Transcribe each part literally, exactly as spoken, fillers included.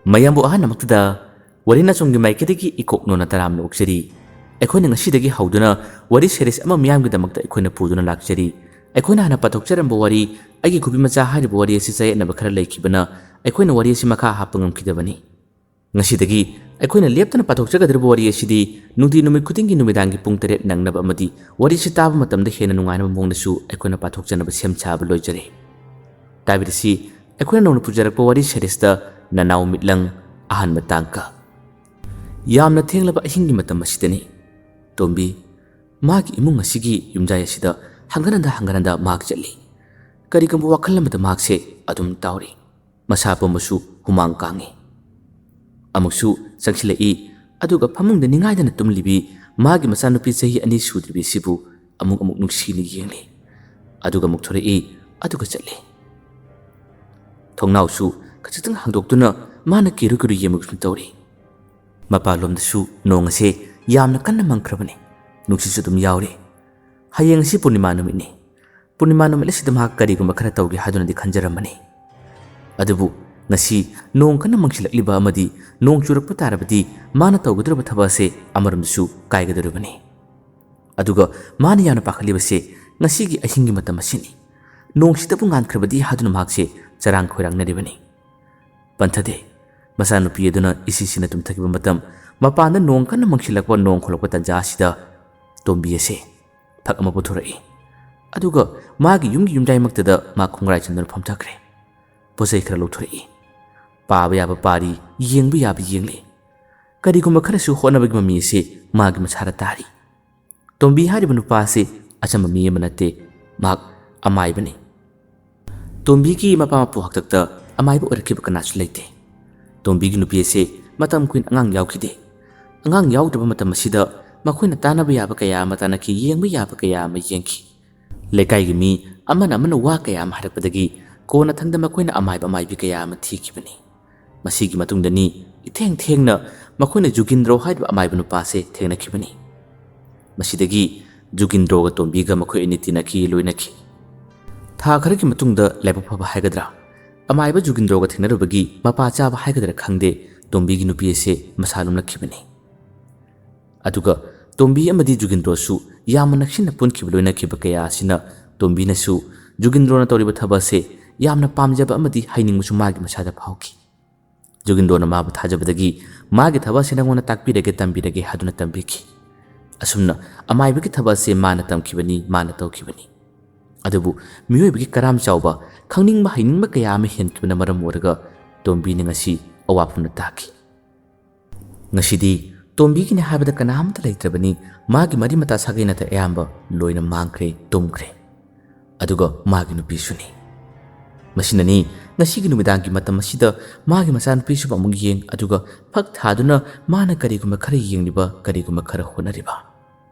ꯃꯌꯥꯝꯕꯨ ꯑꯍꯥꯟꯕꯃꯛꯇꯗ ꯋꯥꯔꯤ ꯅꯆꯨꯝꯒꯤ ꯃꯥꯏꯀꯩꯗꯒꯤ ꯏꯀꯣꯛ ꯅꯣꯟꯅ ꯇꯔꯥꯝꯅ ꯑꯣꯛꯆꯔꯤ꯫ ꯑꯩꯈꯣꯏꯅ ꯉꯁꯤꯗꯒꯤ ꯍꯧꯗꯨꯅ ꯋꯥꯔꯤ series ꯑꯃ ꯃꯤꯌꯥꯝꯒꯤꯗꯃꯛꯇ ꯑꯩꯈꯣꯏꯅ ꯄꯨꯗꯨꯅ ꯂꯥꯛꯆꯔꯤ꯫ ꯑꯩꯈꯣꯏꯅ ꯍꯥꯟꯅ ꯄꯥꯊꯣꯛꯆꯔꯝꯕ ꯋꯥꯔꯤ ꯑꯩꯒꯤ ꯈꯨꯕꯤ ꯃꯆꯥ ꯍꯥꯏꯔꯤꯕ ꯋꯥꯔꯤ ꯑꯁꯤ ꯆꯌꯦꯠꯅꯕ ꯈꯔ ꯂꯩꯈꯤꯕꯅ ꯑꯩꯈꯣꯏꯅ ꯋꯥꯔꯤ ꯑꯁꯤ ꯃꯈꯥ ꯍꯥꯞꯄ ꯉꯝꯈꯤꯗꯕꯅꯤ꯫ ꯉꯁꯤꯗꯒꯤ ꯑꯩꯈꯣꯏꯅ ꯂꯦꯞꯇꯅ ꯄꯥꯊꯣꯛꯆꯒꯗꯧꯔꯤꯕ ꯋꯥꯔꯤ ꯑꯁꯤꯗꯤ ꯅꯨꯡꯇꯤ ꯅꯨꯃꯤꯠ ꯈꯨꯗꯤꯡꯒꯤ ꯅꯨꯃꯤꯗꯥꯡꯒꯤ ꯄꯨꯡ ꯇꯔꯦꯠ ꯅꯪꯅꯕ ꯑꯃꯗꯤ ꯋꯥꯔꯤ ꯑꯁꯤ ꯇꯥꯕ ꯃꯇꯝꯗ ꯍꯦꯟꯅ ꯅꯨꯡꯉꯥꯏꯅꯕ ꯃꯑꯣꯡꯗꯁꯨ ꯑꯩꯈꯣꯏꯅ ꯄꯥꯊꯣꯛꯆꯅꯕ ꯁꯦꯝ ꯁꯥꯕ ꯂꯣꯏꯖꯔꯦ꯫ ꯇꯥꯕꯤꯔꯁꯤ, ꯑꯩꯈꯣꯏꯅ ꯅꯧꯅ ꯄꯨꯖꯔꯛꯄ ꯋꯥꯔꯤ seriesꯇ ꯅꯅꯥꯎ ꯃꯤꯠꯂꯪ ꯑꯍꯥꯟꯕ ꯇꯥꯡꯀ꯫ ꯌꯥꯝꯅ ꯊꯦꯡꯂꯕ ꯑꯍꯤꯡꯒꯤ ꯃꯇꯝ ꯑꯁꯤꯗꯅꯤ꯫ ꯇꯣꯝꯕꯤ ꯃꯥꯒꯤ ꯏꯃꯨꯡ ꯑꯁꯤꯒꯤ ꯌꯨꯝꯖꯥꯏ ꯑꯁꯤꯗ ꯍꯪꯒꯠ ꯍꯟꯗ ꯍꯪꯒꯠ ꯍꯟꯗ ꯃꯍꯥꯛ ꯆꯠꯂꯤ꯫ ꯀꯔꯤꯒꯨꯝꯕ ꯋꯥꯈꯜ ꯑꯃꯗ ꯃꯍꯥꯛꯁꯦ ꯑꯗꯨꯝ ꯇꯥꯎꯔꯤ꯫ ꯃꯁꯥ ꯄꯨꯝꯕꯁꯨ ꯍꯨꯃꯥꯡ ꯀꯥꯡꯉꯤ꯫ ꯑꯃꯨꯛꯁꯨ ꯆꯪꯁꯤꯜꯂꯛꯏ, ꯑꯗꯨꯒ ꯐꯃꯨꯡꯗ ꯅꯤꯡꯉꯥꯏꯗꯅ ꯇꯨꯝꯂꯤꯕꯤ ꯃꯥꯒꯤ ꯃꯆꯥꯅꯨꯄꯤ ꯆꯍꯤ ꯑꯅꯤ ꯁꯨꯗ꯭ꯔꯤꯕꯤꯁꯤꯕꯨ ꯑꯃꯨꯛ ꯑꯃꯨꯛ ꯅꯨꯡꯁꯤꯅ ꯌꯦꯡꯂꯤ꯫ ꯑꯗꯨꯒ ꯑꯃꯨꯛ ꯊꯣꯔꯛꯏ, ꯑꯗꯨꯒ ꯆꯠꯂꯤ꯫ ꯊꯣꯡꯅꯥꯎꯁꯨ ꯈꯖꯤꯛꯇꯪ ꯍꯥꯡꯗꯣꯛꯇꯨꯅ ꯃꯥꯅ ꯀꯤꯔꯨ ꯀꯤꯔꯨ ꯌꯦꯡꯕꯒꯨꯝ ꯇꯧꯔꯤ꯫ ꯃꯄꯥꯟꯂꯣꯝꯗꯁꯨ ꯅꯣꯡ ꯑꯁꯦ ꯌꯥꯝꯅ ꯀꯟꯅ ꯃꯪꯈ꯭ꯔꯕꯅꯤ꯫ ꯅꯨꯡꯁꯤꯠꯁꯨ ꯑꯗꯨꯝ ꯌꯥꯎꯔꯤ꯫ ꯍꯌꯦꯡ ꯑꯁꯤ ꯄꯨꯔꯅꯤꯃꯥ ꯅꯨꯃꯤꯠꯅꯤ꯫ ꯄꯨꯔꯅꯤꯃꯥ ꯅꯨꯃꯤꯠ ꯑꯁꯤꯗ ꯃꯍꯥꯛ ꯀꯔꯤꯒꯨꯝꯕ ꯈꯔ ꯇꯧꯒꯦ ꯍꯥꯏꯗꯨꯅꯗꯤ ꯈꯟꯖꯔꯝꯕꯅꯤ꯫ ꯑꯗꯨꯕꯨ ꯉꯁꯤ ꯅꯣꯡ ꯀꯟꯅ ꯃꯪꯁꯤꯜꯂꯛꯂꯤꯕ ꯑꯃꯗꯤ ꯅꯣꯡ ꯆꯨꯔꯛꯄ ꯇꯥꯔꯕꯗꯤ ꯃꯥꯅ ꯇꯧꯒꯗꯧꯔꯤꯕ ꯊꯕꯛ ꯑꯁꯦ ꯑꯃꯔꯣꯝꯗꯁꯨ ꯀꯥꯏꯒꯗꯧꯔꯤꯕꯅꯤ꯫ ꯑꯗꯨꯒ ꯃꯥꯅ ꯌꯥꯝꯅ ꯄꯥꯈꯠꯂꯤꯕꯁꯦ ꯉꯁꯤꯒꯤ ꯑꯍꯤꯡꯒꯤ ꯃꯇꯝ ꯑꯁꯤꯅꯤ꯫ ꯅꯣꯡꯁꯤꯗꯕꯨ ꯉꯥꯟꯈ꯭ꯔꯕꯗꯤ ꯍꯥꯏꯗꯨꯅ ꯃꯍꯥꯛꯁꯦ ꯆꯔꯥꯡ ꯈꯣꯏꯔꯥꯡꯅꯔꯤꯕꯅꯤ꯫ ꯄꯟꯊꯗꯦ꯫ ꯃꯆꯥꯅꯨꯄꯤ ꯑꯗꯨꯅ ꯏꯁꯤꯁꯤꯅ ꯇꯨꯝꯊꯈꯤꯕ ꯃꯇꯝ, ꯃꯄꯥꯟꯗ ꯅꯣꯡ ꯀꯟꯅ ꯃꯪꯁꯤꯜꯂꯛꯄ, ꯅꯣꯡ ꯈꯣꯂꯛꯄ ꯇꯥꯟꯖꯥ ꯑꯁꯤꯗ ꯇꯣꯝꯕꯤ ꯑꯁꯦ ꯐꯛ ꯑꯃ ꯄꯨꯊꯣꯔꯛꯏ꯫ ꯑꯗꯨꯒ ꯃꯥꯒꯤ ꯌꯨꯝꯒꯤ ꯌꯨꯝꯖꯥꯏꯃꯛꯇꯗ ꯃꯥ ꯈꯣꯡꯒ꯭ꯔꯥꯏ ꯆꯟꯗꯨꯅ ꯐꯝꯊꯈ꯭ꯔꯦ꯫ ꯄꯣꯠ ꯆꯩ ꯈꯔ ꯂꯧꯊꯣꯔꯛꯏ꯫ ꯄꯥꯕ ꯌꯥꯕ ꯄꯥꯔꯤ, ꯌꯦꯡꯕ ꯌꯥꯕ ꯌꯦꯡꯂꯤ꯫ ꯀꯔꯤꯒꯨꯝꯕ ꯈꯔꯁꯨ ꯍꯣꯠꯅꯕꯒꯤ ꯃꯃꯤ ꯑꯁꯤ ꯃꯥꯒꯤ ꯃꯁꯥꯗ ꯇꯥꯔꯤ꯫ ꯇꯣꯝꯕꯤ ꯍꯥꯏꯔꯤꯕ ꯅꯨꯄꯥ ꯑꯁꯤ ꯑꯆꯝꯕ ꯃꯤ ꯑꯃ ꯅꯠꯇꯦ, ꯃꯍꯥꯛ ꯑꯃꯥꯏꯕꯅꯤ꯫ ꯇꯣꯝꯕꯤꯒꯤ ꯃꯄꯥ ꯃꯄꯨ ꯍꯥꯛꯇꯛꯇ ꯑꯃꯥꯏꯕ ꯑꯣꯏꯔꯛꯈꯤꯕ ꯀꯅꯥꯁꯨ ꯂꯩꯇꯦ꯫ ꯇꯣꯝꯕꯤꯒꯤ ꯅꯨꯄꯤ ꯑꯁꯤ ꯃꯇꯝ ꯀꯨꯏꯅ ꯑꯉꯥꯡ ꯌꯥꯎꯈꯤꯗꯦ꯫ ꯑꯉꯥꯡ ꯌꯥꯎꯗ꯭ꯔꯕ ꯃꯇꯝ ꯑꯁꯤꯗ ꯃꯈꯣꯏꯅ ꯇꯥꯟꯅꯕ ꯌꯥꯕ ꯀꯌꯥ ꯑꯃ ꯇꯥꯟꯅꯈꯤ, ꯌꯦꯡꯕ ꯌꯥꯕ ꯀꯌꯥ ꯑꯃ ꯌꯦꯡꯈꯤ꯫ ꯂꯩꯀꯥꯏꯒꯤ ꯃꯤ ꯑꯃꯅ ꯑꯃꯅ ꯋꯥ ꯀꯌꯥ ꯑꯃ ꯍꯥꯏꯔꯛꯄꯗꯒꯤ ꯀꯣꯟꯅꯊꯪꯗ ꯃꯈꯣꯏꯅ ꯑꯃꯥꯏꯕ ꯑꯃꯥꯏꯕꯤ ꯀꯌꯥ ꯑꯃ ꯊꯤꯈꯤꯕꯅꯤ꯫ ꯃꯁꯤꯒꯤ ꯃꯇꯨꯡꯗꯅꯤ ꯏꯊꯦꯡ ꯊꯦꯡꯅ ꯃꯈꯣꯏꯅ ꯖꯨꯒꯤꯟꯗ꯭ꯔꯣ ꯍꯥꯏꯔꯤꯕ ꯑꯃꯥꯏꯕ ꯅꯨꯄꯥꯁꯦ ꯊꯦꯡꯅꯈꯤꯕꯅꯤ꯫ ꯃꯁꯤꯗꯒꯤ ꯖꯨꯒꯤꯟꯗ꯭ꯔꯣꯒ ꯇꯣꯝꯕꯤꯒ ꯃꯈꯣꯏ ꯑꯅꯤ ꯇꯤꯟꯅꯈꯤ, ꯂꯣꯏꯅꯈꯤ꯫ ꯊꯥ ꯈꯔꯒꯤ ꯃꯇꯨꯡꯗ ꯂꯥꯏꯕꯛ ꯐꯕ ꯍꯥꯏꯒꯗ꯭ꯔꯥ, ꯑꯃꯥꯏꯕ ꯖꯨꯒꯤꯟꯗ꯭ꯔꯣꯒ ꯊꯦꯡꯅꯔꯨꯕꯒꯤ ꯃꯄꯥ ꯆꯥꯕ ꯍꯥꯏꯒꯗ꯭ꯔꯥ ꯈꯪꯗꯦ, ꯇꯣꯝꯕꯤꯒꯤ ꯅꯨꯄꯤ ꯑꯁꯦ ꯃꯁꯥ ꯂꯨꯝꯂꯛꯈꯤꯕꯅꯤ꯫ ꯑꯗꯨꯒ ꯇꯣꯝꯕꯤ ꯑꯃꯗꯤ ꯖꯨꯒꯤꯟꯗ꯭ꯔꯣꯁꯨ ꯌꯥꯝꯅ ꯅꯛꯁꯤꯟꯅ ꯄꯨꯟꯈꯤꯕ ꯂꯣꯏꯅꯈꯤꯕ ꯀꯌꯥ ꯑꯁꯤꯅ ꯇꯣꯝꯕꯤꯅꯁꯨ ꯖꯨꯒꯤꯟꯗ꯭ꯔꯣꯅ ꯇꯧꯔꯤꯕ ꯊꯕꯛ ꯑꯁꯦ ꯌꯥꯝꯅ ꯄꯥꯝꯖꯕ ꯑꯃꯗꯤ ꯍꯩꯅꯤꯡꯕꯁꯨ ꯃꯥꯒꯤ ꯃꯁꯥꯗ ꯐꯥꯎꯈꯤ꯫ ꯖꯨꯒꯤꯟꯗ꯭ꯔꯣꯅ ꯃꯥꯕꯨ ꯊꯥꯖꯕꯗꯒꯤ ꯃꯥꯒꯤ ꯊꯕꯛ ꯑꯁꯤ ꯅꯪꯉꯣꯟꯗ ꯇꯥꯛꯄꯤꯔꯒꯦ, ꯇꯝꯕꯤꯔꯒꯦ ꯍꯥꯏꯗꯨꯅ ꯇꯝꯕꯤꯈꯤ꯫ ꯑꯁꯨꯝꯅ ꯑꯃꯥꯏꯕꯒꯤ ꯊꯕꯛ ꯑꯁꯤ ꯃꯥꯅ ꯇꯝꯈꯤꯕꯅꯤ, ꯃꯥꯅ ꯇꯧꯈꯤꯕꯅꯤ꯫ ꯑꯗꯨꯕꯨ ꯃꯤꯑꯣꯏꯕꯒꯤ ꯀꯔꯥꯝ ꯆꯥꯎꯕ, ꯈꯪꯅꯤꯡꯕ ꯍꯩꯅꯤꯡꯕ ꯀꯌꯥ ꯑꯃ ꯍꯦꯟꯈꯤꯕꯅ ꯃꯔꯝ ꯑꯣꯏꯔꯒ ꯇꯣꯝꯕꯤꯅ ꯉꯁꯤ ꯑꯋꯥꯐꯝꯗ ꯇꯥꯈꯤ꯫ ꯉꯁꯤꯗꯤ ꯇꯣꯝꯕꯤꯒꯤꯅꯤ ꯍꯥꯏꯕꯗ ꯀꯅꯥꯝꯇ ꯂꯩꯇ꯭ꯔꯕꯅꯤ꯫ ꯃꯥꯒꯤ ꯃꯔꯤ ꯃꯇꯥ ꯁꯥꯒꯩ ꯅꯥꯇꯩ ꯑꯌꯥꯝꯕ ꯂꯣꯏꯅ ꯃꯥꯡꯈ꯭ꯔꯦ, ꯇꯨꯝꯈ꯭ꯔꯦ꯫ ꯑꯗꯨꯒ ꯃꯥꯒꯤ ꯅꯨꯄꯤꯁꯨꯅꯤ꯫ ꯃꯁꯤꯅꯅꯤ ꯉꯁꯤꯒꯤ ꯅꯨꯃꯤꯗꯥꯡꯒꯤ ꯃꯇꯝ ꯑꯁꯤꯗ ꯃꯥꯒꯤ ꯃꯆꯥꯅꯨꯄꯤꯁꯨ ꯑꯃꯨꯛ ꯌꯦꯡ, ꯑꯗꯨꯒ ꯐꯛ ꯊꯥꯗꯨꯅ ꯃꯥꯅ ꯀꯔꯤꯒꯨꯝꯕ ꯈꯔ ꯌꯦꯡꯂꯤꯕ, ꯀꯔꯤꯒꯨꯝꯕ ꯈꯔ ꯍꯣꯠꯅꯔꯤꯕ꯫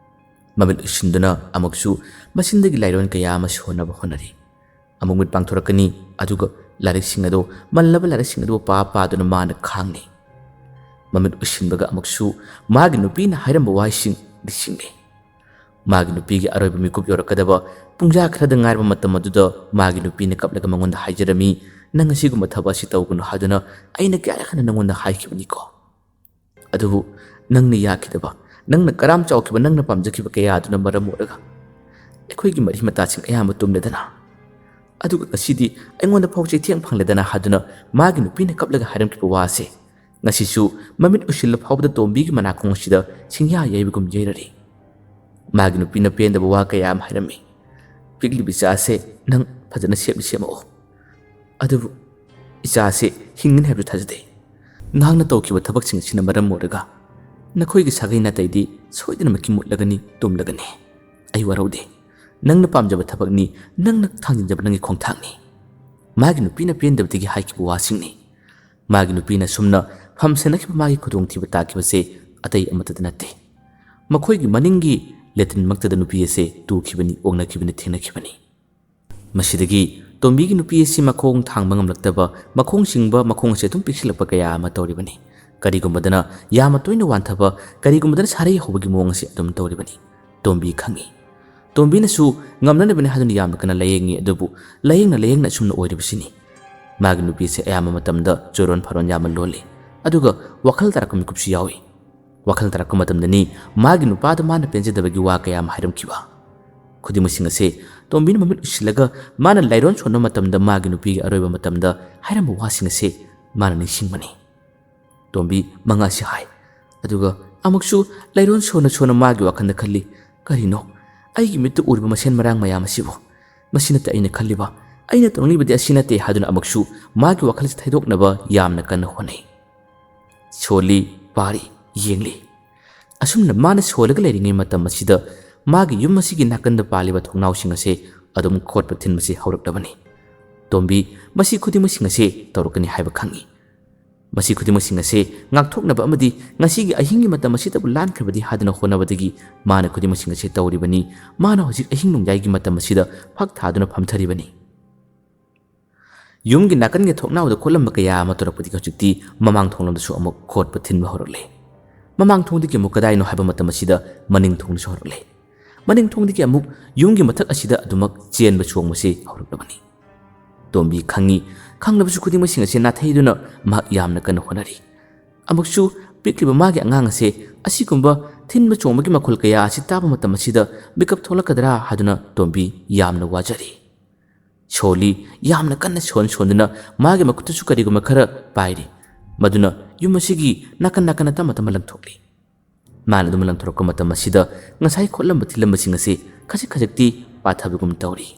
ꯃꯃꯤꯠ ꯎꯏꯁꯤꯟꯗꯨꯅ ꯑꯃꯨꯛꯁꯨ ꯃꯆꯤꯟꯗꯒꯤ ꯂꯥꯏꯔꯣꯟ ꯀꯌꯥ ꯑꯃ ꯁꯣꯟꯅꯕ ꯍꯣꯠꯅꯔꯤ꯫ ꯑꯃꯨꯛ ꯃꯤꯠ ꯄꯥꯡꯊꯣꯔꯛꯀꯅꯤ, ꯑꯗꯨꯒ ꯂꯥꯏꯔꯤꯛꯁꯤꯡ ꯑꯗꯨ, ꯃꯜꯂꯕ ꯂꯥꯏꯔꯤꯛꯁꯤꯡ ꯑꯗꯨ ꯄꯥ ꯄꯥꯗꯨꯅ ꯃꯥꯅ ꯈꯥꯡꯅꯤ꯫ ꯃꯃꯤꯠ ꯎꯏꯁꯤꯟꯕꯒ ꯑꯃꯨꯛꯁꯨ ꯃꯥꯒꯤ ꯅꯨꯄꯤꯅ ꯍꯥꯏꯔꯝꯕ ꯋꯥꯍꯩꯁꯤꯡ ꯅꯤꯡꯁꯤꯡꯉꯤ꯫ ꯃꯥꯒꯤ ꯅꯨꯄꯤꯒꯤ ꯑꯔꯣꯏꯕ ꯃꯤꯀꯨꯞ ꯌꯧꯔꯛꯀꯗꯕ ꯄꯨꯡꯖꯥ ꯈꯔꯗ ꯉꯥꯏꯔꯕ ꯃꯇꯝ ꯑꯗꯨꯗ ꯃꯥꯒꯤ ꯅꯨꯄꯤꯅ ꯀꯞꯂꯒ ꯃꯉꯣꯟꯗ ꯍꯥꯏꯖꯔꯝꯃꯤ, "ꯅꯪ ꯑꯁꯤꯒꯨꯝꯕ ꯊꯕꯛ ꯑꯁꯤ ꯇꯧꯒꯅꯨ ꯍꯥꯏꯗꯨꯅ ꯑꯩꯅ ꯀꯌꯥꯔꯛ ꯍꯟꯅ ꯅꯉꯣꯟꯗ ꯍꯥꯏꯈꯤꯕꯅꯤꯀꯣ꯫ ꯑꯗꯨꯕꯨ ꯅꯪꯅ ꯌꯥꯈꯤꯗꯕ, ꯅꯪꯅ ꯀꯔꯥꯝ ꯆꯥꯎꯈꯤꯕ, ꯅꯪꯅ ꯄꯥꯝꯖꯈꯤꯕ ꯀꯌꯥ ꯑꯗꯨꯅ ꯃꯔꯝ ꯑꯣꯏꯔꯒ ꯑꯩꯈꯣꯏꯒꯤ ꯃꯔꯤ ꯃꯇꯥꯁꯤꯡ ꯑꯌꯥꯝꯕ ꯇꯨꯝꯂꯦꯗꯅ꯫ ꯑꯗꯨꯒ ꯉꯁꯤꯗꯤ ꯑꯩꯉꯣꯟꯗ ꯐꯥꯎ ꯆꯩꯊꯦꯡ ꯐꯪꯂꯦꯗꯅ" ꯍꯥꯏꯗꯨꯅ ꯃꯥꯒꯤ ꯅꯨꯄꯤꯅ ꯀꯞꯂꯒ ꯍꯥꯏꯔꯝꯈꯤꯕ ꯋꯥꯁꯦ ꯉꯁꯤꯁꯨ ꯃꯃꯤꯠ ꯎꯏꯁꯤꯜꯂ ꯐꯥꯎꯕꯗ ꯇꯣꯝꯕꯤꯒꯤ ꯃꯅꯥꯀꯣꯡ ꯑꯁꯤꯗ ꯁꯤꯡꯌꯥ ꯌꯩꯕꯒꯨꯝ ꯌꯩꯔꯔꯤ꯫ ꯃꯥꯒꯤ ꯅꯨꯄꯤꯅ ꯄꯦꯟꯗꯕ ꯋꯥ ꯀꯌꯥ ꯑꯃ ꯍꯥꯏꯔꯝꯃꯤ꯫ "ꯄꯤꯛꯂꯤꯕ ꯏꯆꯥꯁꯦ ꯅꯪ ꯐꯖꯅ ꯁꯦꯝꯗꯤ ꯁꯦꯝꯃꯛꯑꯣ, ꯑꯗꯨꯕꯨ ꯏꯆꯥꯁꯦ ꯍꯤꯡꯒꯅꯤ ꯍꯥꯏꯕꯗꯨ ꯊꯥꯖꯗꯦ꯫ ꯅꯍꯥꯛꯅ ꯇꯧꯈꯤꯕ ꯊꯕꯛꯁꯤꯡ ꯑꯁꯤꯅ ꯃꯔꯝ ꯑꯣꯏꯔꯒ ꯅꯈꯣꯏꯒꯤ ꯁꯥꯒꯩ ꯅꯥꯇꯩꯗꯤ ꯁꯣꯏꯗꯅꯃꯛꯀꯤ ꯃꯨꯠꯂꯒꯅꯤ, ꯇꯨꯝꯂꯒꯅꯤ꯫ ꯑꯩ ꯋꯥꯔꯧꯗꯦ꯫ ꯅꯪꯅ ꯄꯥꯝꯖꯕ ꯊꯕꯛꯅꯤ, ꯅꯪꯅ ꯊꯥꯡꯖꯤꯟꯖꯕ ꯅꯪꯒꯤ ꯈꯣꯡꯊꯥꯡꯅꯤ꯫" ꯃꯥꯒꯤ ꯅꯨꯄꯤꯅ ꯄꯦꯟꯗꯕꯗꯒꯤ ꯍꯥꯏꯈꯤꯕ ꯋꯥꯁꯤꯡꯅꯤ꯫ ꯃꯥꯒꯤ ꯅꯨꯄꯤꯅ ꯁꯨꯝꯅ ꯐꯝꯁꯟꯅꯈꯤꯕ ꯃꯥꯒꯤ ꯈꯨꯗꯣꯡꯊꯤꯕ ꯇꯥꯈꯤꯕꯁꯦ ꯑꯇꯩ ꯑꯃꯠꯇꯗ ꯅꯠꯇꯦ꯫ ꯃꯈꯣꯏꯒꯤ ꯃꯅꯤꯡꯒꯤ ꯂꯦꯇ꯭ꯔꯤꯟꯃꯛꯇꯗ ꯅꯨꯄꯤ ꯑꯁꯦ ꯇꯨꯈꯤꯕꯅꯤ, ꯑꯣꯛꯅꯈꯤꯕꯅꯤ, ꯊꯦꯡꯅꯈꯤꯕꯅꯤ꯫ ꯃꯁꯤꯗꯒꯤ ꯇꯣꯝꯕꯤꯒꯤ ꯅꯨꯄꯤ ꯑꯁꯤ ꯃꯈꯣꯡ ꯊꯥꯡꯕ ꯉꯝꯂꯛꯇꯕ, ꯃꯈꯣꯡ ꯆꯤꯡꯕ, ꯃꯈꯣꯡ ꯑꯁꯦ ꯑꯗꯨꯝ ꯄꯤꯛꯁꯤꯜꯂꯛꯄ ꯀꯌꯥ ꯑꯃ ꯇꯧꯔꯤꯕꯅꯤ꯫ ꯀꯔꯤꯒꯨꯝꯕꯗꯅ ꯌꯥꯝꯅ ꯇꯣꯏꯅ ꯋꯥꯟꯊꯕ, ꯀꯔꯤꯒꯨꯝꯕꯗꯅ ꯁꯥꯔꯩ ꯍꯧꯕꯒꯤ ꯃꯑꯣꯡ ꯑꯁꯤ ꯑꯗꯨꯝ ꯇꯧꯔꯤꯕꯅꯤ꯫ ꯇꯣꯝꯕꯤ ꯈꯪꯏ꯫ ꯇꯣꯝꯕꯤꯅꯁꯨ ꯉꯝꯅꯅꯕꯅꯤ ꯍꯥꯏꯗꯨꯅ ꯌꯥꯝꯅ ꯀꯟꯅ ꯂꯥꯌꯦꯡꯉꯤ, ꯑꯗꯨꯕꯨ ꯂꯥꯌꯦꯡꯅ ꯂꯥꯌꯦꯡꯅ ꯑꯁꯨꯝꯅ ꯑꯣꯏꯔꯤꯕꯁꯤꯅꯤ꯫ ꯃꯥꯒꯤ ꯅꯨꯄꯤꯁꯦ ꯑꯌꯥꯝꯕ ꯃꯇꯝꯗ ꯆꯨꯔꯣꯟ ꯐꯔꯣꯟ ꯌꯥꯝꯅ ꯂꯣꯜꯂꯤ, ꯑꯗꯨꯒ ꯋꯥꯈꯜ ꯇꯥꯔꯛꯄ ꯃꯤꯀꯨꯞꯁꯨ ꯌꯥꯎꯏ꯫ ꯋꯥꯈꯜ ꯇꯥꯔꯛꯄ ꯃꯇꯝꯗꯅꯤ ꯃꯥꯒꯤ ꯅꯨꯄꯥꯗ ꯃꯥꯅ ꯄꯦꯟꯖꯗꯕꯒꯤ ꯋꯥ ꯀꯌꯥ ꯑꯃ ꯍꯥꯏꯔꯝꯈꯤꯕ꯫ ꯈꯨꯗꯤꯡꯃꯛꯁꯤꯡ ꯑꯁꯦ ꯇꯣꯝꯕꯤꯅ ꯃꯃꯤꯠ ꯎꯏꯁꯤꯜꯂꯒ ꯃꯥꯅ ꯂꯥꯏꯔꯣꯟ ꯁꯣꯟꯕ ꯃꯇꯝꯗ ꯃꯥꯒꯤ ꯅꯨꯄꯤꯒꯤ ꯑꯔꯣꯏꯕ ꯃꯇꯝꯗ ꯍꯥꯏꯔꯝꯕ ꯋꯥꯁꯤꯡ ꯑꯁꯦ ꯃꯥꯅ ꯅꯤꯡꯁꯤꯡꯕꯅꯤ꯫ ꯇꯣꯝꯕꯤ ꯃꯉꯥ ꯑꯁꯤ ꯍꯥꯏ, ꯑꯗꯨꯒ ꯑꯃꯨꯛꯁꯨ ꯂꯥꯏꯔꯣꯟ ꯁꯣꯟꯅ ꯁꯣꯟꯅ ꯃꯥꯒꯤ ꯋꯥꯈꯜꯗ ꯈꯜꯂꯤ, "ꯀꯔꯤꯅꯣ ꯑꯩꯒꯤ ꯃꯤꯠꯇ ꯎꯔꯤꯕ ꯃꯁꯦꯟ ꯃꯔꯥꯡ ꯃꯌꯥꯝ ꯑꯁꯤꯕꯨ? ꯃꯁꯤ ꯅꯠꯇꯦ ꯑꯩꯅ ꯈꯜꯂꯤꯕ, ꯑꯩꯅ ꯇꯧꯅꯤꯡꯂꯤꯕꯗꯤ ꯑꯁꯤ ꯅꯠꯇꯦ" ꯍꯥꯏꯗꯨꯅ ꯑꯃꯨꯛꯁꯨ ꯃꯥꯒꯤ ꯋꯥꯈꯜꯁꯤ ꯊꯩꯗꯣꯛꯅꯕ ꯌꯥꯝꯅ ꯀꯟꯅ ꯍꯣꯠꯅꯩ꯫ ꯁꯣꯜꯂꯤ, ꯄꯥꯔꯤ, ꯌꯦꯡꯂꯤ꯫ ꯑꯁꯨꯝꯅ ꯃꯥꯅ ꯁꯣꯜꯂꯒ ꯂꯩꯔꯤꯉꯩ ꯃꯇꯝ ꯑꯁꯤꯗ ꯃꯥꯒꯤ ꯌꯨꯝ ꯑꯁꯤꯒꯤ ꯅꯥꯀꯟꯗ ꯄꯥꯜꯂꯤꯕ ꯊꯣꯡꯅꯥꯎꯁꯤꯡ ꯑꯁꯦ ꯑꯗꯨꯝ ꯈꯣꯠꯄ ꯊꯤꯟꯕꯁꯤ ꯍꯧꯔꯛꯂꯕꯅꯤ꯫ ꯇꯣꯝꯕꯤ ꯃꯁꯤ ꯈꯨꯗꯤꯡꯃꯛꯁꯤꯡ ꯑꯁꯦ ꯇꯧꯔꯛꯀꯅꯤ ꯍꯥꯏꯕ ꯈꯪꯏ꯫ ꯃꯁꯤ ꯈꯨꯗꯤꯡꯃꯛꯁꯤꯡ ꯑꯁꯦ ꯉꯥꯛꯊꯣꯛꯅꯕ ꯑꯃꯗꯤ ꯉꯁꯤꯒꯤ ꯑꯍꯤꯡꯒꯤ ꯃꯇꯝ ꯑꯁꯤꯗꯕꯨ ꯂꯥꯟꯈ꯭ꯔꯕꯗꯤ ꯍꯥꯏꯗꯨꯅ ꯍꯣꯠꯅꯕꯗꯒꯤ ꯃꯥꯅ ꯈꯨꯗꯤꯡꯃꯛꯁꯤꯡ ꯑꯁꯦ ꯇꯧꯔꯤꯕꯅꯤ꯫ ꯃꯥꯅ ꯍꯧꯖꯤꯛ ꯑꯍꯤꯡ ꯅꯣꯡꯌꯥꯏꯒꯤ ꯃꯇꯝ ꯑꯁꯤꯗ ꯐꯛ ꯊꯥꯗꯨꯅ ꯐꯝꯊꯔꯤꯕꯅꯤ꯫ ꯌꯨꯝꯒꯤ ꯅꯥꯀꯟꯒꯤ ꯊꯣꯡꯅꯥꯎꯗ ꯈꯣꯠꯂꯝꯕ ꯀꯌꯥ ꯑꯃ ꯇꯧꯔꯛꯄꯗꯒꯤ ꯍꯧꯖꯤꯛꯇꯤ ꯃꯃꯥꯡ ꯊꯣꯡꯂꯣꯝꯗꯁꯨ ꯑꯃꯨꯛ ꯈꯣꯠꯄ ꯊꯤꯟꯕ ꯍꯧꯔꯛꯂꯦ꯫ ꯃꯃꯥꯡ ꯊꯣꯡꯗꯒꯤ ꯑꯃꯨꯛ ꯀꯗꯥꯏꯅꯣ ꯍꯥꯏꯕ ꯃꯇꯝ ꯑꯁꯤꯗ ꯃꯅꯤꯡ ꯊꯣꯡꯗꯁꯨ ꯍꯧꯔꯛꯂꯦ꯫ ꯃꯅꯤꯡ ꯊꯣꯡꯗꯒꯤ ꯑꯃꯨꯛ ꯌꯨꯝꯒꯤ ꯃꯊꯛ ꯑꯁꯤꯗ ꯑꯗꯨꯃꯛ ꯆꯦꯟꯕ ꯆꯣꯡꯕꯁꯤ ꯍꯧꯔꯛꯂꯕꯅꯤ꯫ ꯇꯣꯝꯕꯤ ꯈꯪꯏ, ꯈꯪꯂꯕꯁꯨ ꯈꯨꯗꯤꯡꯃꯛꯁꯤꯡ ꯑꯁꯤ ꯅꯥꯊꯩꯗꯨꯅ ꯃꯍꯥꯛ ꯌꯥꯝꯅ ꯀꯟꯅ ꯍꯣꯠꯅꯔꯤ꯫ ꯑꯃꯨꯛꯁꯨ ꯄꯤꯛꯂꯤꯕ ꯃꯥꯒꯤ ꯑꯉꯥꯡ ꯑꯁꯦ ꯑꯁꯤꯒꯨꯝꯕ ꯊꯤꯟꯕ ꯆꯣꯡꯕꯒꯤ ꯃꯈꯣꯜ ꯀꯌꯥ ꯑꯁꯤ ꯇꯥꯕ ꯃꯇꯝ ꯑꯁꯤꯗ ꯃꯤꯀꯞ ꯊꯣꯛꯂꯛꯀꯗ꯭ꯔꯥ ꯍꯥꯏꯗꯨꯅ ꯇꯣꯝꯕꯤ ꯌꯥꯝꯅ ꯋꯥꯖꯔꯤ꯫ ꯁꯣꯜꯂꯤ ꯌꯥꯝꯅ ꯀꯟꯅ ꯁꯣꯟ ꯁꯣꯟꯗꯨꯅ ꯃꯥꯒꯤ ꯃꯈꯨꯠꯇꯁꯨ ꯀꯔꯤꯒꯨꯝꯕ ꯈꯔ ꯄꯥꯏꯔꯤ꯫ ꯃꯗꯨꯅ ꯌꯨꯝ ꯑꯁꯤꯒꯤ ꯅꯥꯀꯟ ꯅꯥꯀꯟꯗ ꯇꯞꯅ ꯇꯞꯅ ꯂꯪꯊꯣꯛꯂꯤ꯫ ꯃꯥꯅ ꯑꯗꯨꯝ ꯂꯪꯊꯣꯔꯛꯄ ꯃꯇꯝ ꯑꯁꯤꯗ ꯉꯁꯥꯏ ꯈꯣꯠꯂꯝꯕ ꯊꯤꯜꯂꯝꯕꯁꯤꯡ ꯑꯁꯤ ꯈꯖꯤꯛ ꯈꯖꯤꯛꯇꯤ ꯄꯥꯊꯕꯒꯨꯝ ꯇꯧꯔꯤ꯫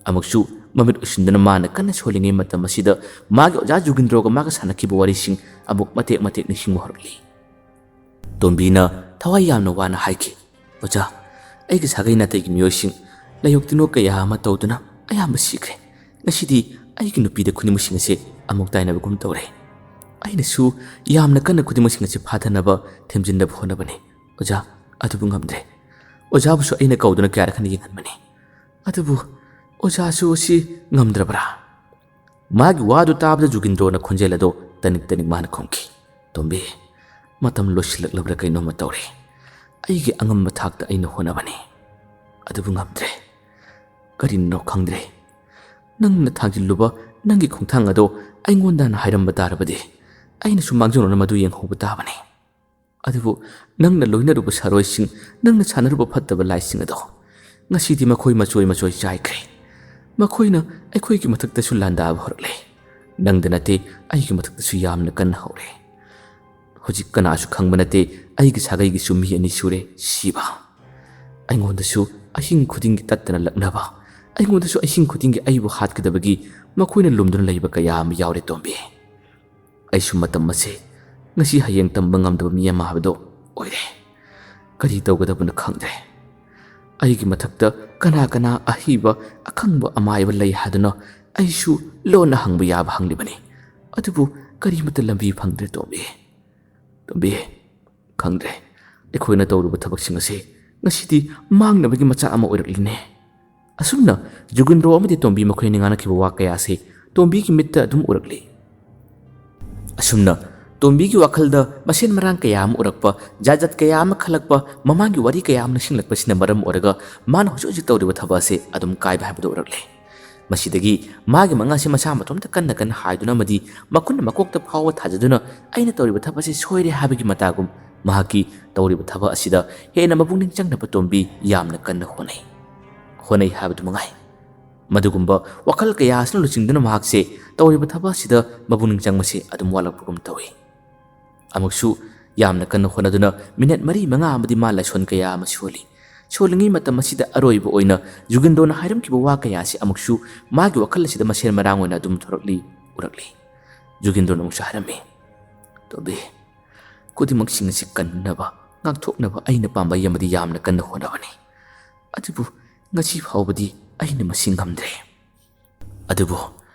ꯑꯃꯨꯛꯁꯨ ꯃꯃꯤꯠ ꯎꯏꯁꯤꯟꯗꯨꯅ ꯃꯥꯅ ꯀꯟꯅ ꯁꯣꯜꯂꯤꯉꯩ ꯃꯇꯝ ꯑꯁꯤꯗ ꯃꯥꯒꯤ ꯑꯣꯖꯥ ꯖꯨꯒꯤꯟꯗ꯭ꯔꯣꯒ ꯃꯥꯒ ꯁꯥꯟꯅꯈꯤꯕ ꯋꯥꯔꯤꯁꯤꯡ ꯑꯃꯨꯛ ꯃꯇꯦꯛ ꯃꯇꯦꯛ ꯅꯤꯡꯁꯤꯡꯕ ꯍꯧꯔꯛꯂꯤ꯫ ꯇꯣꯝꯕꯤꯅ ꯊꯋꯥꯏ ꯌꯥꯝꯅ ꯋꯥꯅ ꯍꯥꯏꯈꯤ, "ꯑꯣꯖꯥ, ꯑꯩꯒꯤ ꯁꯥꯒꯩ ꯅꯥꯇꯩꯒꯤ ꯃꯤꯑꯣꯏꯁꯤꯡ ꯂꯥꯏꯌꯣꯛ ꯇꯤꯟꯅꯣꯛ ꯀꯌꯥ ꯑꯃ ꯇꯧꯗꯨꯅ ꯑꯌꯥꯝꯕ ꯁꯤꯈ꯭ꯔꯦ꯫ ꯉꯁꯤꯗꯤ ꯑꯩꯒꯤ ꯅꯨꯄꯤꯗ ꯈꯨꯗꯤꯡꯃꯛꯁꯤꯡ ꯑꯁꯤ ꯑꯃꯨꯛ ꯇꯥꯏꯅꯕꯒꯨꯝ ꯇꯧꯔꯦ꯫ ꯑꯩꯅꯁꯨ ꯌꯥꯝꯅ ꯀꯟꯅ ꯈꯨꯗꯤꯡꯃꯛꯁꯤꯡ ꯑꯁꯤ ꯐꯥꯊꯅꯕ ꯊꯦꯝꯖꯤꯟꯅꯕ ꯍꯣꯠꯅꯕꯅꯤ, ꯑꯣꯖꯥ, ꯑꯗꯨꯕꯨ ꯉꯝꯗ꯭ꯔꯦ꯫ ꯑꯣꯖꯥꯕꯨꯁꯨ ꯑꯩꯅ ꯀꯧꯗꯨꯅ ꯀꯌꯥꯔꯛ ꯍꯟꯅ ꯌꯦꯡꯍꯟꯕꯅꯤ꯫ ꯑꯗꯨꯕꯨ ꯑꯣꯖꯥꯁꯨ ꯑꯁꯤ ꯉꯝꯗ꯭ꯔꯕ꯭ꯔꯥ?" ꯃꯥꯒꯤ ꯋꯥꯗꯨ ꯇꯥꯕꯗ ꯖꯨꯒꯤꯟꯗ꯭ꯔꯣꯅ ꯈꯣꯟꯖꯦꯜ ꯑꯗꯣ ꯇꯅꯤꯛ ꯇꯅꯤꯛ ꯃꯥꯅ ꯈꯨꯝꯈꯤ, "ꯇꯣꯝꯕꯤ, ꯃꯇꯝ ꯂꯣꯏꯁꯤꯜꯂꯛꯂꯕ꯭ꯔꯥ ꯀꯩꯅꯣꯝꯃ ꯇꯧꯔꯦ꯫ ꯑꯩꯒꯤ ꯑꯉꯝꯕ ꯊꯥꯛꯇ ꯑꯩꯅ ꯍꯣꯠꯅꯕꯅꯤ, ꯑꯗꯨꯕꯨ ꯉꯝꯗ꯭ꯔꯦ꯫ ꯀꯔꯤꯅꯣ ꯈꯪꯗ꯭ꯔꯦ꯫ ꯅꯪꯅ ꯊꯥꯡꯖꯤꯜꯂꯨꯕ ꯅꯪꯒꯤ ꯈꯣꯡꯊꯥꯡ ꯑꯗꯣ ꯑꯩꯉꯣꯟꯗꯅ ꯍꯥꯏꯔꯝꯕ ꯇꯥꯔꯕꯗꯤ ꯑꯩꯅꯁꯨ ꯃꯥꯡꯖꯧꯅꯅ ꯃꯗꯨ ꯌꯦꯡꯍꯧꯕ ꯇꯥꯕꯅꯤ꯫ ꯑꯗꯨꯕꯨ ꯅꯪꯅ ꯂꯣꯏꯅꯔꯨꯕ ꯁꯥꯔꯣꯏꯁꯤꯡ, ꯅꯪꯅ ꯁꯥꯟꯅꯔꯨꯕ ꯐꯠꯇꯕ ꯂꯥꯏꯁꯤꯡ ꯑꯗꯣ ꯉꯁꯤꯗꯤ ꯃꯈꯣꯏ ꯃꯆꯣꯏ ꯃꯆꯣꯏ ꯆꯥꯏꯈ꯭ꯔꯦ꯫ ꯃꯈꯣꯏꯅ ꯑꯩꯈꯣꯏꯒꯤ ꯃꯊꯛꯇꯁꯨ ꯂꯥꯟꯗꯥꯕ ꯍꯧꯔꯛꯂꯦ꯫ ꯅꯪꯗ ꯅꯠꯇꯦ, ꯑꯩꯒꯤ ꯃꯊꯛꯇꯁꯨ ꯌꯥꯝꯅ ꯀꯟꯅ ꯍꯧꯔꯦ꯫ ꯍꯧꯖꯤꯛ ꯀꯅꯥꯁꯨ ꯈꯪꯕ ꯅꯠꯇꯦ, ꯑꯩꯒꯤ ꯁꯥꯒꯩꯒꯤꯁꯨ ꯃꯤ ꯑꯅꯤ ꯁꯨꯔꯦ ꯁꯤꯕ꯫ ꯑꯩꯉꯣꯟꯗꯁꯨ ꯑꯍꯤꯡ ꯈꯨꯗꯤꯡꯒꯤ ꯇꯠꯇꯅ ꯂꯛꯅꯕ, ꯑꯩꯉꯣꯟꯗꯁꯨ ꯑꯍꯤꯡ ꯈꯨꯗꯤꯡꯒꯤ ꯑꯩꯕꯨ ꯍꯥꯠꯀꯗꯕꯒꯤ ꯃꯈꯣꯏꯅ ꯂꯨꯝꯗꯨꯅ ꯂꯩꯕ ꯀꯌꯥ ꯑꯃ ꯌꯥꯎꯔꯦ ꯇꯣꯝꯕꯤ꯫ ꯑꯩꯁꯨ ꯃꯇꯝ ꯑꯁꯦ ꯉꯁꯤ ꯍꯌꯦꯡ ꯇꯝꯕ ꯉꯝꯗꯕ ꯃꯤ ꯑꯃ ꯍꯥꯏꯕꯗꯣ ꯑꯣꯏꯔꯦ꯫ ꯀꯔꯤ ꯇꯧꯒꯗꯕꯅꯣ ꯈꯪꯗ꯭ꯔꯦ꯫ ꯑꯩꯒꯤ ꯃꯊꯛꯇ ꯀꯅꯥ ꯀꯅꯥ ꯑꯍꯩꯕ ꯑꯈꯪꯕ ꯑꯃꯥꯏꯕ ꯂꯩ ꯍꯥꯏꯗꯨꯅ ꯑꯩꯁꯨ ꯂꯣꯟꯅ ꯍꯪꯕ ꯌꯥꯕ ꯍꯪꯂꯤꯕꯅꯤ꯫ ꯑꯗꯨꯕꯨ ꯀꯔꯤꯃꯠꯇ ꯂꯝꯕꯤ ꯐꯪꯗ꯭ꯔꯦ ꯇꯣꯝꯕꯤ꯫ ꯇꯣꯝꯕꯤ, ꯈꯪꯗ꯭ꯔꯦ꯫ ꯑꯩꯈꯣꯏꯅ ꯇꯧꯔꯨꯕ ꯊꯕꯛꯁꯤꯡ ꯑꯁꯤ ꯉꯁꯤꯗꯤ ꯃꯥꯡꯅꯕꯒꯤ ꯃꯆꯥꯛ ꯑꯃ ꯑꯣꯏꯔꯛꯂꯤꯅꯦ꯫ ꯑꯁꯨꯝꯅ ꯖꯨꯒꯤꯟꯗ꯭ꯔꯣ ꯑꯃꯗꯤ ꯇꯣꯝꯕꯤ ꯃꯈꯣꯏ ꯑꯅꯤ ꯉꯥꯡꯅꯈꯤꯕ ꯋꯥ ꯀꯌꯥ ꯑꯁꯤ ꯇꯣꯝꯕꯤꯒꯤ ꯃꯤꯠꯇ ꯑꯗꯨꯝ ꯎꯔꯛꯂꯤ꯫ ꯑꯁꯨꯝꯅ ꯇꯣꯝꯕꯤꯒꯤ ꯋꯥꯈꯜꯗ ꯃꯁꯦꯟ ꯃꯔꯥꯡ ꯀꯌꯥ ꯑꯃ ꯎꯔꯛꯄ, ꯖꯥꯠ ꯖꯥꯠ ꯀꯌꯥ ꯑꯃ ꯈꯜꯂꯛꯄ, ꯃꯃꯥꯡꯒꯤ ꯋꯥꯔꯤ ꯀꯌꯥ ꯑꯃ ꯅꯤꯡꯁꯤꯡꯂꯛꯄꯁꯤꯅ ꯃꯔꯝ ꯑꯣꯏꯔꯒ ꯃꯥꯅ ꯍꯧꯖꯤꯛ ꯍꯧꯖꯤꯛ ꯇꯧꯔꯤꯕ ꯊꯕꯛ ꯑꯁꯤ ꯑꯗꯨꯝ ꯀꯥꯏꯕ ꯍꯥꯏꯕꯗꯨ ꯎꯔꯛꯂꯦ꯫ ꯃꯁꯤꯗꯒꯤ ꯃꯥꯒꯤ ꯃꯉꯥꯁꯤ ꯃꯁꯥ ꯃꯇꯣꯝꯇ ꯀꯟꯅ ꯀꯟꯅ ꯍꯥꯏꯗꯨꯅ ꯑꯃꯗꯤ ꯃꯈꯨꯠꯅ ꯃꯀꯣꯛꯇ ꯐꯥꯎꯕ ꯊꯥꯖꯗꯨꯅ ꯑꯩꯅ ꯇꯧꯔꯤꯕ ꯊꯕꯛ ꯑꯁꯤ ꯁꯣꯏꯔꯦ ꯍꯥꯏꯕꯒꯤ ꯃꯇꯥꯒꯨꯝ ꯃꯍꯥꯛꯀꯤ ꯇꯧꯔꯤꯕ ꯊꯕꯛ ꯑꯁꯤꯗ ꯍꯦꯟꯅ ꯃꯄꯨꯛꯅꯤꯡ ꯆꯪꯅꯕ ꯇꯣꯝꯕꯤ ꯌꯥꯝꯅ ꯀꯟꯅ ꯍꯣꯠꯅꯩ꯫ ꯍꯣꯠꯅꯩ ꯍꯥꯏꯕꯗꯨ ꯃꯉꯥꯏ꯫ ꯃꯗꯨꯒꯨꯝꯕ ꯋꯥꯈꯜ ꯀꯌꯥ ꯑꯁꯤꯅ ꯂꯨꯆꯤꯡꯗꯨꯅ ꯃꯍꯥꯛꯁꯦ ꯇꯧꯔꯤꯕ ꯊꯕꯛ ꯑꯁꯤꯗ ꯃꯄꯨꯛꯅꯤꯡ ꯆꯪꯕꯁꯦ ꯑꯗꯨꯝ ꯋꯥꯠꯂꯛꯄꯒꯨꯝ ꯇꯧꯏ꯫ ꯑꯃꯨꯛꯁꯨ ꯌꯥꯝꯅ ꯀꯟꯅ ꯍꯣꯠꯅꯗꯨꯅ ꯃꯤꯅꯠ ꯃꯔꯤ ꯃꯉꯥ ꯑꯃꯗꯤ ꯃꯥ ꯂꯥꯏꯁꯣꯟ ꯀꯌꯥ ꯑꯃ ꯁꯣꯜꯂꯤ꯫ ꯁꯣꯜꯂꯤꯉꯩ ꯃꯇꯝ ꯑꯁꯤꯗ ꯑꯔꯣꯏꯕ ꯑꯣꯏꯅ ꯖꯨꯒꯤꯟꯗ꯭ꯔꯣꯅ ꯍꯥꯏꯔꯝꯈꯤꯕ ꯋꯥ ꯀꯌꯥ ꯑꯁꯤ ꯑꯃꯨꯛꯁꯨ ꯃꯥꯒꯤ ꯋꯥꯈꯜ ꯑꯁꯤꯗ ꯃꯁꯦꯟ ꯃꯔꯥꯡ ꯑꯣꯏꯅ ꯑꯗꯨꯝ ꯊꯣꯔꯛꯂꯤ, ꯎꯔꯛꯂꯤ꯫ ꯖꯨꯒꯤꯟꯗ꯭ꯔꯣꯅ ꯑꯃꯨꯛꯁꯨ ꯍꯥꯏꯔꯝꯃꯤ, "ꯇꯣꯝꯕꯤ, ꯈꯨꯗꯤꯡꯃꯛꯁꯤꯡ ꯑꯁꯤ ꯀꯟꯅꯕ, ꯉꯥꯛꯊꯣꯛꯅꯕ ꯑꯩꯅ ꯄꯥꯝꯕꯩ ꯑꯃꯗꯤ ꯌꯥꯝꯅ ꯀꯟꯅ ꯍꯣꯠꯅꯕꯅꯤ꯫ ꯑꯗꯨꯕꯨ ꯉꯁꯤ ꯐꯥꯎꯕꯗꯤ ꯑꯩꯅ ꯃꯁꯤ ꯉꯝꯗ꯭ꯔꯦ꯫ ꯑꯗꯨꯕꯨ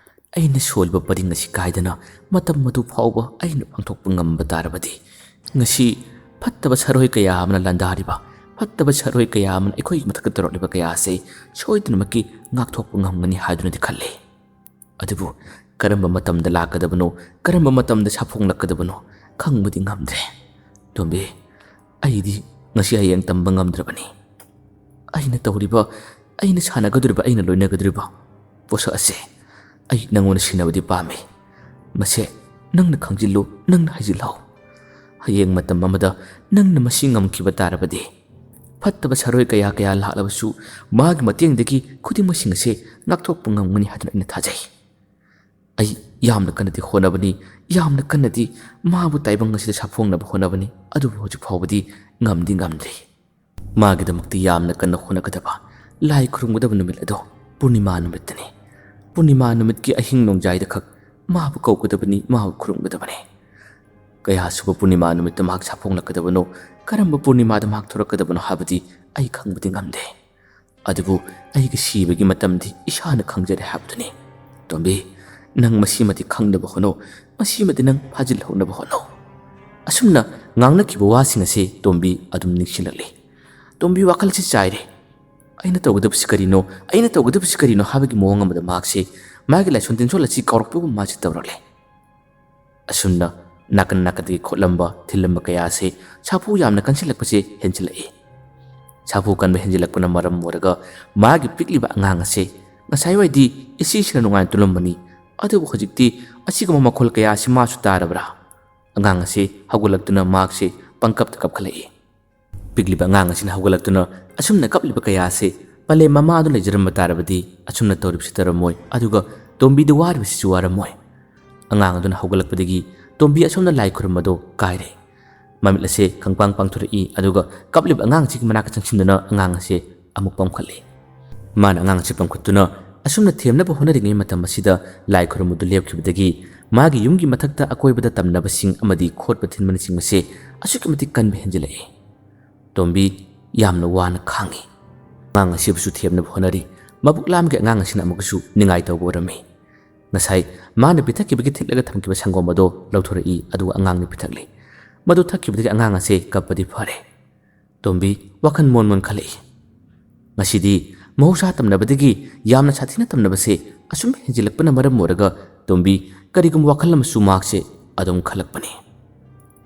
ꯑꯩꯅ ꯁꯣꯜꯂꯤꯕ ꯄꯔꯤꯡ ꯑꯁꯤ ꯀꯥꯏꯗꯅ ꯃꯇꯝ ꯑꯗꯨ ꯐꯥꯎꯕ ꯑꯩꯅ ꯄꯥꯡꯊꯣꯛꯄ ꯉꯝꯕ ꯇꯥꯔꯕꯗꯤ, ꯉꯁꯤ ꯐꯠꯇꯕ ꯁꯥꯔꯣꯏ ꯀꯌꯥ ꯑꯃꯅ ꯂꯥꯟꯗꯥꯔꯤꯕ, ꯐꯠꯇꯕ ꯁꯥꯔꯣꯏ ꯀꯌꯥ ꯑꯃꯅ ꯑꯩꯈꯣꯏꯒꯤ ꯃꯊꯛꯇ ꯇꯧꯔꯛꯂꯤꯕ ꯀꯌꯥ ꯑꯁꯤ ꯁꯣꯏꯗꯅꯃꯛꯀꯤ ꯉꯥꯛꯊꯣꯛꯄ ꯉꯝꯒꯅꯤ ꯍꯥꯏꯗꯨꯅꯗꯤ ꯈꯜꯂꯤ꯫ ꯑꯗꯨꯕꯨ ꯀꯔꯝꯕ ꯃꯇꯝꯗ ꯂꯥꯛꯀꯗꯕꯅꯣ, ꯀꯔꯝꯕ ꯃꯇꯝꯗ ꯁꯥꯐꯣꯡꯂꯛꯀꯗꯕꯅꯣ ꯈꯪꯕꯗꯤ ꯉꯝꯗ꯭ꯔꯦ꯫ ꯇꯣꯝꯕꯤ, ꯑꯩꯗꯤ ꯉꯁꯤ ꯍꯌꯦꯡ ꯇꯝꯕ ꯉꯝꯗ꯭ꯔꯕꯅꯤ꯫ ꯑꯩꯅ ꯇꯧꯔꯤꯕ, ꯑꯩꯅ ꯁꯥꯟꯅꯒꯗꯧꯔꯤꯕ, ꯑꯩꯅ ꯂꯣꯏꯅꯒꯗꯧꯔꯤꯕ ꯄꯣꯠꯁꯛ ꯑꯁꯦ ꯑꯩ ꯅꯪꯉꯣꯟꯗ ꯁꯤꯟꯅꯕꯗꯤ ꯄꯥꯝꯃꯤ꯫ ꯃꯁꯦ ꯅꯪꯅ ꯈꯪꯖꯤꯜꯂꯨ, ꯅꯪꯅ ꯍꯩꯖꯤꯜꯍꯧ꯫ ꯍꯌꯦꯡ ꯃꯇꯝ ꯑꯃꯗ ꯅꯪꯅ ꯃꯁꯤ ꯉꯝꯈꯤꯕ ꯇꯥꯔꯕꯗꯤ, ꯐꯠꯇꯕ ꯁꯔꯣꯏ ꯀꯌꯥ ꯀꯌꯥ ꯂꯥꯛꯂꯕꯁꯨ ꯃꯥꯒꯤ ꯃꯇꯦꯡꯗꯒꯤ ꯈꯨꯗꯤꯡꯃꯛꯁꯤꯡ ꯑꯁꯦ ꯉꯥꯛꯊꯣꯛꯄ ꯉꯝꯒꯅꯤ ꯍꯥꯏꯗꯨꯅ ꯑꯩꯅ ꯊꯥꯖꯩ꯫ ꯑꯩ ꯌꯥꯝꯅ ꯀꯟꯅꯗꯤ ꯍꯣꯠꯅꯕꯅꯤ, ꯌꯥꯝꯅ ꯀꯟꯅꯗꯤ ꯃꯥꯕꯨ ꯇꯥꯏꯕꯪ ꯑꯁꯤꯗ ꯁꯥꯐꯣꯡꯅꯕ ꯍꯣꯠꯅꯕꯅꯤ, ꯑꯗꯨꯕꯨ ꯍꯧꯖꯤꯛ ꯐꯥꯎꯕꯗꯤ ꯉꯝꯗꯤ ꯉꯝꯗ꯭ꯔꯤ꯫ ꯃꯥꯒꯤꯗꯃꯛꯇꯤ ꯌꯥꯝꯅ ꯀꯟꯅ ꯍꯣꯠꯅꯒꯗꯕ, ꯂꯥꯏ ꯈꯨꯔꯨꯝꯒꯗꯕ ꯅꯨꯃꯤꯠ ꯑꯗꯣ ꯄꯨꯔꯅꯤꯃꯥ ꯅꯨꯃꯤꯠꯇꯅꯤ꯫ ꯄꯨꯔꯅꯤꯃꯥ ꯅꯨꯃꯤꯠꯀꯤ ꯑꯍꯤꯡ ꯅꯣꯡꯖꯥꯏꯗ ꯈꯛ ꯃꯥꯕꯨ ꯀꯧꯒꯗꯕꯅꯤ, ꯃꯥꯕꯨ ꯈꯨꯔꯨꯝꯒꯗꯕꯅꯤ꯫ ꯀꯌꯥ ꯁꯨꯕ ꯄꯨꯔꯅꯤꯃꯥ ꯅꯨꯃꯤꯠꯇ ꯃꯍꯥꯛ ꯁꯥꯐꯣꯡꯂꯛꯀꯗꯕꯅꯣ, ꯀꯔꯝꯕ ꯄꯨꯔꯅꯤꯃꯥꯗ ꯃꯍꯥꯛ ꯊꯣꯔꯛꯀꯗꯕꯅꯣ ꯍꯥꯏꯕꯗꯤ ꯑꯩ ꯈꯪꯕꯗꯤ ꯉꯝꯗꯦ꯫ ꯑꯗꯨꯕꯨ ꯑꯩꯒꯤ ꯁꯤꯕꯒꯤ ꯃꯇꯝꯗꯤ ꯏꯁꯥꯅ ꯈꯪꯖꯔꯦ ꯍꯥꯏꯕꯗꯨꯅꯤ꯫ ꯇꯣꯝꯕꯤ, ꯅꯪ ꯃꯁꯤꯃꯗꯤ ꯈꯪꯅꯕ ꯍꯣꯠꯅꯧ, ꯃꯁꯤꯃꯗꯤ ꯅꯪ ꯐꯥꯖꯤꯜꯍꯧꯅꯕ ꯍꯣꯠꯅꯧ꯫ ꯑꯁꯨꯝꯅ ꯉꯥꯡꯅꯈꯤꯕ ꯋꯥꯁꯤꯡ ꯑꯁꯤ ꯇꯣꯝꯕꯤ ꯑꯗꯨꯝ ꯅꯤꯡꯁꯤꯡꯂꯛꯂꯤ꯫ ꯇꯣꯝꯕꯤ ꯋꯥꯈꯜꯁꯤ ꯆꯥꯏꯔꯦ꯫ ꯑꯩꯅ ꯇꯧꯒꯗꯕꯁꯤ ꯀꯔꯤꯅꯣ, ꯑꯩꯅ ꯇꯧꯒꯗꯕꯁꯤ ꯀꯔꯤꯅꯣ ꯍꯥꯏꯕꯒꯤ ꯃꯑꯣꯡ ꯑꯃꯗ ꯃꯍꯥꯛꯁꯦ ꯃꯥꯒꯤ ꯂꯥꯏꯁꯣꯟ ꯇꯤꯟꯁꯣꯜ ꯑꯁꯤ ꯀꯥꯎꯔꯛꯄꯒꯨꯝ ꯃꯥꯁꯤ ꯇꯧꯔꯛꯂꯦ꯫ ꯑꯁꯨꯝꯅ ꯅꯥꯀꯟ ꯅꯥꯀꯟꯗꯒꯤ ꯈꯣꯠꯂꯝꯕ ꯊꯤꯜꯂꯝꯕ ꯀꯌꯥ ꯑꯁꯤ ꯁꯥꯐꯨ ꯌꯥꯝꯅ ꯀꯟꯁꯤꯜꯂꯛꯄꯁꯦ ꯍꯦꯟꯖꯤꯜꯂꯛꯏ꯫ ꯁꯥꯐꯨ ꯀꯟꯕ ꯍꯦꯟꯖꯤꯜꯂꯛꯄꯅ ꯃꯔꯝ ꯑꯣꯏꯔꯒ ꯃꯥꯒꯤ ꯄꯤꯛꯂꯤꯕ ꯑꯉꯥꯡ ꯑꯁꯦ ꯉꯁꯥꯏꯋꯥꯏꯗꯤ ꯏꯆꯦꯁꯤꯅ ꯅꯨꯡꯉꯥꯏꯅ ꯇꯨꯝꯂꯝꯕꯅꯤ, ꯑꯗꯨꯕꯨ ꯍꯧꯖꯤꯛꯇꯤ ꯑꯁꯤꯒꯨꯝꯕ ꯃꯈꯣꯜ ꯀꯌꯥ ꯑꯁꯤ ꯃꯥꯁꯨ ꯇꯥꯔꯕ꯭ꯔꯥ? ꯑꯉꯥꯡ ꯑꯁꯤ ꯍꯧꯒꯠꯂꯛꯇꯨꯅ ꯃꯍꯥꯛꯁꯦ ꯄꯪꯀꯞꯇ ꯀꯞꯈꯠꯂꯛꯏ꯫ ꯄꯤꯛꯂꯤꯕ ꯑꯉꯥꯡ ꯑꯁꯤꯅ ꯍꯧꯒꯠꯂꯛꯇꯨꯅ ꯑꯁꯨꯝꯅ ꯀꯞꯂꯤꯕ ꯀꯌꯥ ꯑꯁꯤ ꯄꯂꯦꯝ ꯃꯃꯥꯗꯨ ꯂꯩꯖꯔꯝꯕ ꯇꯥꯔꯕꯗꯤ ꯑꯁꯨꯝꯅ ꯇꯧꯔꯤꯕꯁꯤ ꯇꯧꯔꯝꯃꯣꯏ, ꯑꯗꯨꯒ ꯇꯣꯝꯕꯤꯗ ꯋꯥꯔꯤꯕꯁꯤꯁꯨ ꯋꯥꯔꯝꯃꯣꯏ꯫ ꯑꯉꯥꯡ ꯑꯗꯨꯅ ꯍꯧꯒꯠꯂꯛꯄꯗꯒꯤ ꯇꯣꯝꯕꯤ ꯑꯁꯣꯝꯗ ꯂꯥꯏ ꯈꯨꯔꯨꯝꯕꯗꯣ ꯀꯥꯏꯔꯦ꯫ ꯃꯃꯤꯠ ꯑꯁꯦ ꯈꯪꯄꯥꯡ ꯄꯥꯡꯊꯣꯔꯛꯏ, ꯑꯗꯨꯒ ꯀꯞꯂꯤꯕ ꯑꯉꯥꯡꯁꯤꯒꯤ ꯃꯅꯥꯛꯇ ꯆꯪꯁꯤꯟꯗꯨꯅ ꯑꯉꯥꯡ ꯑꯁꯦ ꯑꯃꯨꯛ ꯄꯝꯈꯠꯂꯤ꯫ ꯃꯥꯅ ꯑꯉꯥꯡ ꯑꯁꯤ ꯄꯝꯈꯠꯇꯨꯅ ꯑꯁꯨꯝꯅ ꯊꯦꯝꯅꯕ ꯍꯣꯠꯅꯔꯤꯉꯩ ꯃꯇꯝ ꯑꯁꯤꯗ ꯂꯥꯏ ꯈꯨꯔꯨꯝꯕꯗꯨ ꯂꯦꯞꯈꯤꯕꯗꯒꯤ ꯃꯥꯒꯤ ꯌꯨꯝꯒꯤ ꯃꯊꯛꯇ ꯑꯀꯣꯏꯕꯗ ꯇꯝꯅꯕꯁꯤꯡ ꯑꯃꯗꯤ ꯈꯣꯠꯄ ꯊꯤꯟꯕꯅꯆꯤꯡꯕꯁꯦ ꯑꯁꯨꯛꯀꯤ ꯃꯇꯤꯛ ꯀꯟꯕ ꯍꯦꯟꯖꯤꯜꯂꯛꯏ꯫ ꯇꯣꯝꯕꯤ ꯌꯥꯝꯅ ꯋꯥꯅ ꯈꯥꯡꯉꯤ꯫ ꯑꯉꯥꯡ ꯑꯁꯤꯕꯨꯁꯨ ꯊꯦꯝꯅꯕ ꯍꯣꯠꯅꯔꯤ꯫ ꯃꯕꯨꯛ ꯂꯥꯝꯒꯤ ꯑꯉꯥꯡ ꯑꯁꯤꯅ ꯑꯃꯨꯛꯀꯁꯨ ꯅꯤꯡꯉꯥꯏ ꯇꯧꯕ ꯑꯣꯏꯔꯝꯃꯤ꯫ ꯉꯁꯥꯏ ꯃꯥꯅ ꯄꯤꯊꯛꯈꯤꯕꯒꯤ ꯊꯤꯠꯂꯒ ꯊꯝꯈꯤꯕ ꯁꯪꯒꯣꯝ ꯑꯗꯣ ꯂꯧꯊꯣꯔꯛꯏ, ꯑꯗꯨꯒ ꯑꯉꯥꯡꯅ ꯄꯤꯊꯛꯂꯤ꯫ ꯃꯗꯨ ꯊꯛꯈꯤꯕꯗꯒꯤ ꯑꯉꯥꯡ ꯑꯁꯦ ꯀꯞꯄꯗꯤ ꯐꯔꯦ꯫ ꯇꯣꯝꯕꯤ ꯋꯥꯈꯜ ꯃꯣꯟ ꯃꯣꯟ ꯈꯜꯂꯛꯏ꯫ ꯉꯁꯤꯗꯤ ꯃꯍꯧꯁꯥ ꯇꯝꯅꯕꯗꯒꯤ ꯌꯥꯝꯅ ꯁꯥꯊꯤꯅ ꯇꯝꯅꯕꯁꯦ ꯑꯁꯨꯝ ꯍꯦꯟꯖꯤꯜꯂꯛꯄꯅ ꯃꯔꯝ ꯑꯣꯏꯔꯒ ꯇꯣꯝꯕꯤ ꯀꯔꯤꯒꯨꯝꯕ ꯋꯥꯈꯜ ꯑꯃꯁꯨ ꯃꯍꯥꯛꯁꯦ ꯑꯗꯨꯝ ꯈꯜꯂꯛꯄꯅꯤ꯫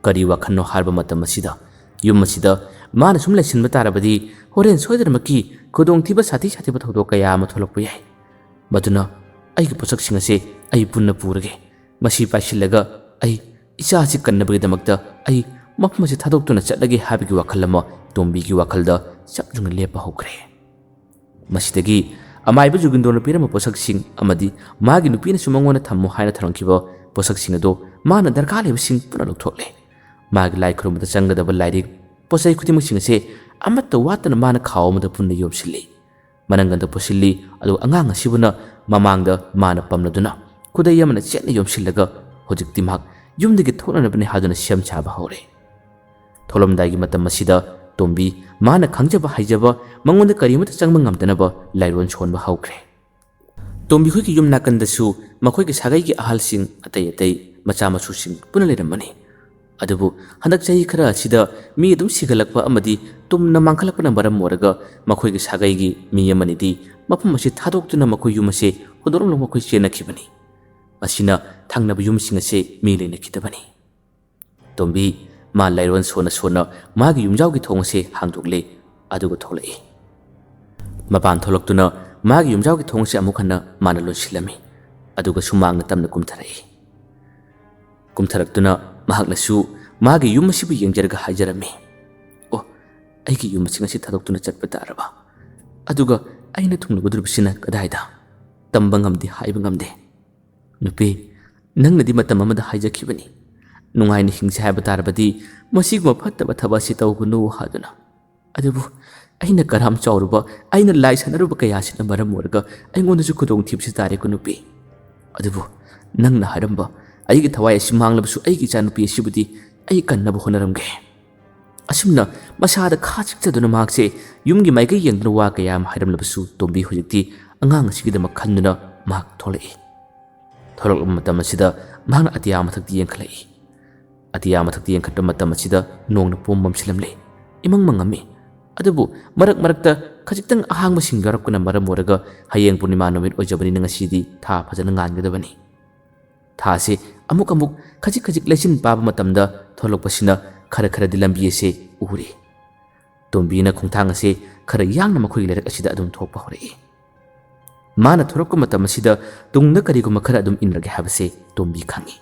ꯀꯔꯤ ꯋꯥꯈꯜꯅꯣ ꯍꯥꯏꯔꯕ ꯃꯇꯝ ꯑꯁꯤꯗ ꯌꯨꯝ ꯑꯁꯤꯗ ꯃꯥꯅ ꯁꯨꯝ ꯂꯩꯁꯤꯟꯕ ꯇꯥꯔꯕꯗꯤ ꯍꯣꯔꯦꯟ ꯁꯣꯏꯗꯅꯃꯛꯀꯤ ꯈꯨꯗꯣꯡꯊꯤꯕ ꯁꯥꯊꯤ ꯁꯥꯊꯤꯕ ꯊꯧꯗꯣꯛ ꯀꯌꯥ ꯑꯃ ꯊꯣꯛꯂꯛꯄ ꯌꯥꯏ꯫ ꯃꯗꯨꯅ ꯑꯩꯒꯤ ꯄꯣꯠꯁꯛꯁꯤꯡ ꯑꯁꯦ ꯑꯩ ꯄꯨꯟꯅ ꯄꯨꯔꯒꯦ꯫ ꯃꯁꯤ ꯄꯥꯏꯁꯤꯜꯂꯒ ꯑꯩ ꯏꯆꯥ ꯑꯁꯤ ꯀꯟꯅꯕꯒꯤꯗꯃꯛꯇ ꯑꯩ ꯃꯐꯝ ꯑꯁꯤ ꯊꯥꯗꯣꯛꯇꯨꯅ ꯆꯠꯂꯒꯦ ꯍꯥꯏꯕꯒꯤ ꯋꯥꯈꯜ ꯑꯃ ꯇꯣꯝꯕꯤꯒꯤ ꯋꯥꯈꯜꯗ ꯆꯞ ꯌꯨꯡꯅ ꯂꯦꯞꯄ ꯍꯧꯈ꯭ꯔꯦ꯫ ꯃꯁꯤꯗꯒꯤ ꯑꯃꯥꯏꯕ ꯖꯨꯒꯤꯟꯗ꯭ꯔꯣꯅ ꯄꯤꯔꯝꯕ ꯄꯣꯠꯁꯛꯁꯤꯡ ꯑꯃꯗꯤ ꯃꯥꯒꯤ ꯅꯨꯄꯤꯅꯁꯨ ꯃꯉꯣꯟꯗ ꯊꯝꯃꯨ ꯍꯥꯏꯅ ꯊꯝꯂꯝꯈꯤꯕ ꯄꯣꯠꯁꯛꯁꯤꯡ ꯑꯗꯨ ꯃꯥꯅ ꯗꯔꯀꯥꯔ ꯂꯩꯕꯁꯤꯡ ꯄꯨꯟꯅ ꯂꯧꯊꯣꯛꯂꯦ꯫ ꯃꯥꯒꯤ ꯂꯥꯏ ꯈꯨꯔꯨꯝꯕꯗ ꯆꯪꯒꯗꯕ ꯂꯥꯏꯔꯤꯛ, ꯄꯣꯠ ꯆꯩ ꯈꯨꯗꯤꯡꯃꯛꯁꯤꯡ ꯑꯁꯦ ꯑꯃꯠꯇ ꯋꯥꯠꯇꯅ ꯃꯥꯅ ꯈꯥꯎ ꯑꯃꯗ ꯄꯨꯟꯅ ꯌꯣꯝꯁꯤꯜꯂꯤ꯫ ꯃꯅꯪꯒꯟꯗ ꯄꯨꯁꯤꯜꯂꯤ, ꯑꯗꯨꯒ ꯑꯉꯥꯡ ꯑꯁꯤꯕꯨꯅ ꯃꯃꯥꯡꯗ ꯃꯥꯅ ꯄꯝꯂꯗꯨꯅ ꯈꯨꯗꯩ ꯑꯃꯅ ꯆꯦꯠꯅ ꯌꯣꯝꯁꯤꯜꯂꯒ ꯍꯧꯖꯤꯛꯇꯤ ꯃꯍꯥꯛ ꯌꯨꯝꯗꯒꯤ ꯊꯣꯛꯅꯅꯕꯅꯤ ꯍꯥꯏꯗꯨꯅ ꯁꯦꯝ ꯁꯥꯕ ꯍꯧꯔꯦ꯫ ꯊꯣꯛꯂꯝꯗꯥꯏꯒꯤ ꯃꯇꯝ ꯑꯁꯤꯗ ꯇꯣꯝꯕꯤ ꯃꯥꯅ ꯈꯪꯖꯕ ꯍꯩꯖꯕ ꯃꯉꯣꯟꯗ ꯀꯔꯤꯃꯠꯇ ꯆꯪꯕ ꯉꯝꯗꯅꯕ ꯂꯥꯏꯔꯣꯟ ꯁꯣꯟꯕ ꯍꯧꯈ꯭ꯔꯦ꯫ ꯇꯣꯝꯕꯤ ꯈꯣꯏꯒꯤ ꯌꯨꯝ ꯅꯥꯀꯟꯗꯁꯨ ꯃꯈꯣꯏꯒꯤ ꯁꯥꯒꯩꯒꯤ ꯑꯍꯜꯁꯤꯡ ꯑꯇꯩ ꯑꯇꯩ ꯃꯆꯥ ꯃꯁꯨꯁꯤꯡ ꯄꯨꯟꯅ ꯂꯩꯔꯝꯕꯅꯤ꯫ ꯑꯗꯨꯕꯨ ꯍꯟꯗꯛ ꯆꯍꯤ ꯈꯔ ꯑꯁꯤꯗ ꯃꯤ ꯑꯗꯨꯝ ꯁꯤꯒꯠꯂꯛꯄ ꯑꯃꯗꯤ ꯇꯨꯝꯅ ꯃꯥꯡꯈꯠꯂꯛꯄꯅ ꯃꯔꯝ ꯑꯣꯏꯔꯒ ꯃꯈꯣꯏꯒꯤ ꯁꯥꯒꯩꯒꯤ ꯃꯤ ꯑꯃꯅꯤꯗꯤ ꯃꯐꯝ ꯑꯁꯤ ꯊꯥꯗꯣꯛꯇꯨꯅ ꯃꯈꯣꯏ ꯌꯨꯝ ꯑꯁꯤ ꯍꯨꯟꯗꯣꯛꯂꯝꯂꯒ ꯃꯈꯣꯏ ꯆꯦꯟꯅꯈꯤꯕꯅꯤ꯫ ꯑꯁꯤꯅ ꯊꯪꯅꯕ ꯌꯨꯝꯁꯤꯡ ꯑꯁꯤ ꯃꯤ ꯂꯩꯅꯈꯤꯗꯕꯅꯤ꯫ ꯇꯣꯝꯕꯤ ꯃꯥ ꯂꯥꯏꯔꯣꯟ ꯁꯣꯟꯅ ꯁꯣꯟꯅ ꯃꯥꯒꯤ ꯌꯨꯝꯖꯥꯎꯒꯤ ꯊꯣꯡ ꯑꯁꯤ ꯍꯥꯡꯗꯣꯛꯂꯦ, ꯑꯗꯨꯒ ꯊꯣꯛꯂꯛꯏ꯫ ꯃꯄꯥꯟ ꯊꯣꯛꯂꯛꯇꯨꯅ ꯃꯥꯒꯤ ꯌꯨꯝꯖꯥꯎꯒꯤ ꯊꯣꯡ ꯑꯁꯤ ꯑꯃꯨꯛ ꯍꯟꯅ ꯃꯥꯅ ꯂꯣꯟꯁꯤꯜꯂꯝꯃꯤ, ꯑꯗꯨꯒ ꯁꯨꯃꯥꯡꯅ ꯇꯞꯅ ꯀꯨꯝꯊꯔꯛꯏ꯫ ꯀꯨꯝꯊꯔꯛꯇꯨꯅ ꯃꯍꯥꯛꯅꯁꯨ ꯃꯥꯒꯤ ꯌꯨꯝ ꯑꯁꯤꯕꯨ ꯌꯦꯡꯖꯔꯒ ꯍꯥꯏꯖꯔꯝꯃꯤ, "ꯑꯣ, ꯑꯩꯒꯤ ꯌꯨꯝ ꯑꯁꯤ ꯉꯁꯤ ꯊꯥꯗꯣꯛꯇꯨꯅ ꯆꯠꯄ ꯇꯥꯔꯕ? ꯑꯗꯨꯒ ꯑꯩꯅ ꯊꯨꯡꯂꯒꯗꯧꯔꯤꯕꯁꯤꯅ ꯀꯗꯥꯏꯗ? ꯇꯝꯕ ꯉꯝꯗꯦ, ꯍꯥꯏꯕ ꯉꯝꯗꯦ꯫ ꯅꯨꯄꯤ, ꯅꯪꯅꯗꯤ ꯃꯇꯝ ꯑꯃꯗ ꯍꯥꯏꯖꯈꯤꯕꯅꯤ, ꯅꯨꯡꯉꯥꯏꯅ ꯍꯤꯡꯁꯤ ꯍꯥꯏꯕ ꯇꯥꯔꯕꯗꯤ ꯃꯁꯤꯒꯨꯝꯕ ꯐꯠꯇꯕ ꯊꯕꯛ ꯑꯁꯤ ꯇꯧꯒꯅꯨ ꯍꯥꯏꯗꯨꯅ꯫ ꯑꯗꯨꯕꯨ ꯑꯩꯅ ꯀꯔꯥꯝ ꯆꯥꯎꯔꯨꯕ, ꯑꯩꯅ ꯂꯥꯏ ꯁꯥꯟꯅꯔꯨꯕ ꯀꯌꯥꯁꯤꯅ ꯃꯔꯝ ꯑꯣꯏꯔꯒ ꯑꯩꯉꯣꯟꯗꯁꯨ ꯈꯨꯗꯣꯡꯊꯤꯕꯁꯤ ꯇꯥꯔꯦꯀꯣ ꯅꯨꯄꯤ꯫ ꯑꯗꯨꯕꯨ ꯅꯪꯅ ꯍꯥꯏꯔꯝꯕ ꯑꯩꯒꯤ ꯊꯋꯥꯏ ꯑꯁꯤ ꯃꯥꯡꯂꯕꯁꯨ ꯑꯩꯒꯤ ꯏꯆꯥꯅꯨꯄꯤ ꯑꯁꯤꯕꯨꯗꯤ ꯑꯩ ꯀꯟꯅꯕ ꯍꯣꯠꯅꯔꯝꯒꯦ꯫" ꯑꯁꯨꯝꯅ ꯃꯁꯥꯗ ꯈꯥ ꯆꯤꯛꯆꯗꯨꯅ ꯃꯍꯥꯛꯁꯦ ꯌꯨꯝꯒꯤ ꯃꯥꯏꯀꯩ ꯌꯦꯡꯗꯨꯅ ꯋꯥ ꯀꯌꯥ ꯑꯃ ꯍꯥꯏꯔꯝꯂꯕꯁꯨ ꯇꯣꯝꯕꯤ ꯍꯧꯖꯤꯛꯇꯤ ꯑꯉꯥꯡ ꯑꯁꯤꯒꯤꯗꯃꯛ ꯈꯟꯗꯨꯅ ꯃꯍꯥꯛ ꯊꯣꯛꯂꯛꯏ꯫ ꯊꯣꯛꯂꯛꯂꯕ ꯃꯇꯝ ꯑꯁꯤꯗ ꯃꯍꯥꯛꯅ ꯑꯇꯤꯌꯥ ꯃꯊꯛꯇ ꯌꯦꯡꯈꯠꯂꯛꯏ꯫ ꯑꯇꯤꯌꯥ ꯃꯊꯛꯇ ꯌꯦꯡꯈꯠꯄ ꯃꯇꯝ ꯑꯁꯤꯗ ꯅꯣꯡꯅ ꯄꯣꯝ ꯃꯝꯁꯤꯜꯂꯝꯂꯦ꯫ ꯏꯃꯪ ꯃꯪꯉꯝꯃꯤ꯫ ꯑꯗꯨꯕꯨ ꯃꯔꯛ ꯃꯔꯛꯇ ꯈꯖꯤꯛꯇꯪ ꯑꯍꯥꯡꯕꯁꯤꯡ ꯌꯥꯎꯔꯛꯄꯅ ꯃꯔꯝ ꯑꯣꯏꯔꯒ ꯍꯌꯦꯡ ꯄꯨꯔꯅꯤꯃꯥ ꯅꯨꯃꯤꯠ ꯑꯣꯏꯖꯕꯅꯤꯅ ꯉꯁꯤꯗꯤ ꯊꯥ ꯐꯖꯅ ꯉꯥꯟꯒꯗꯕꯅꯤ꯫ ꯊꯥꯁꯤ ꯑꯃꯨꯛ ꯑꯃꯨꯛ ꯈꯖꯤꯛ ꯈꯖꯤꯛ ꯂꯩꯆꯤꯟ ꯄꯥꯕ ꯃꯇꯝꯗ ꯊꯣꯛꯂꯛꯄꯁꯤꯅ ꯈꯔ ꯈꯔꯗꯤ ꯂꯝꯕꯤ ꯑꯁꯤ ꯎꯔꯤ꯫ ꯇꯣꯝꯕꯤꯅ ꯈꯣꯡꯊꯥꯡ ꯑꯁꯤ ꯈꯔ ꯌꯥꯡꯅ ꯃꯈꯣꯏꯒꯤ ꯂꯩꯔꯛ ꯑꯁꯤꯗ ꯑꯗꯨꯝ ꯊꯣꯛꯄ ꯍꯧꯔꯛꯏ꯫ ꯃꯥꯅ ꯊꯣꯔꯛꯄ ꯃꯇꯝ ꯑꯁꯤꯗ ꯇꯨꯡꯗ ꯀꯔꯤꯒꯨꯝꯕ ꯈꯔ ꯑꯗꯨꯝ ꯏꯟꯅꯔꯛꯀꯦ ꯍꯥꯏꯕꯁꯤ ꯇꯣꯝꯕꯤ ꯈꯪꯏ꯫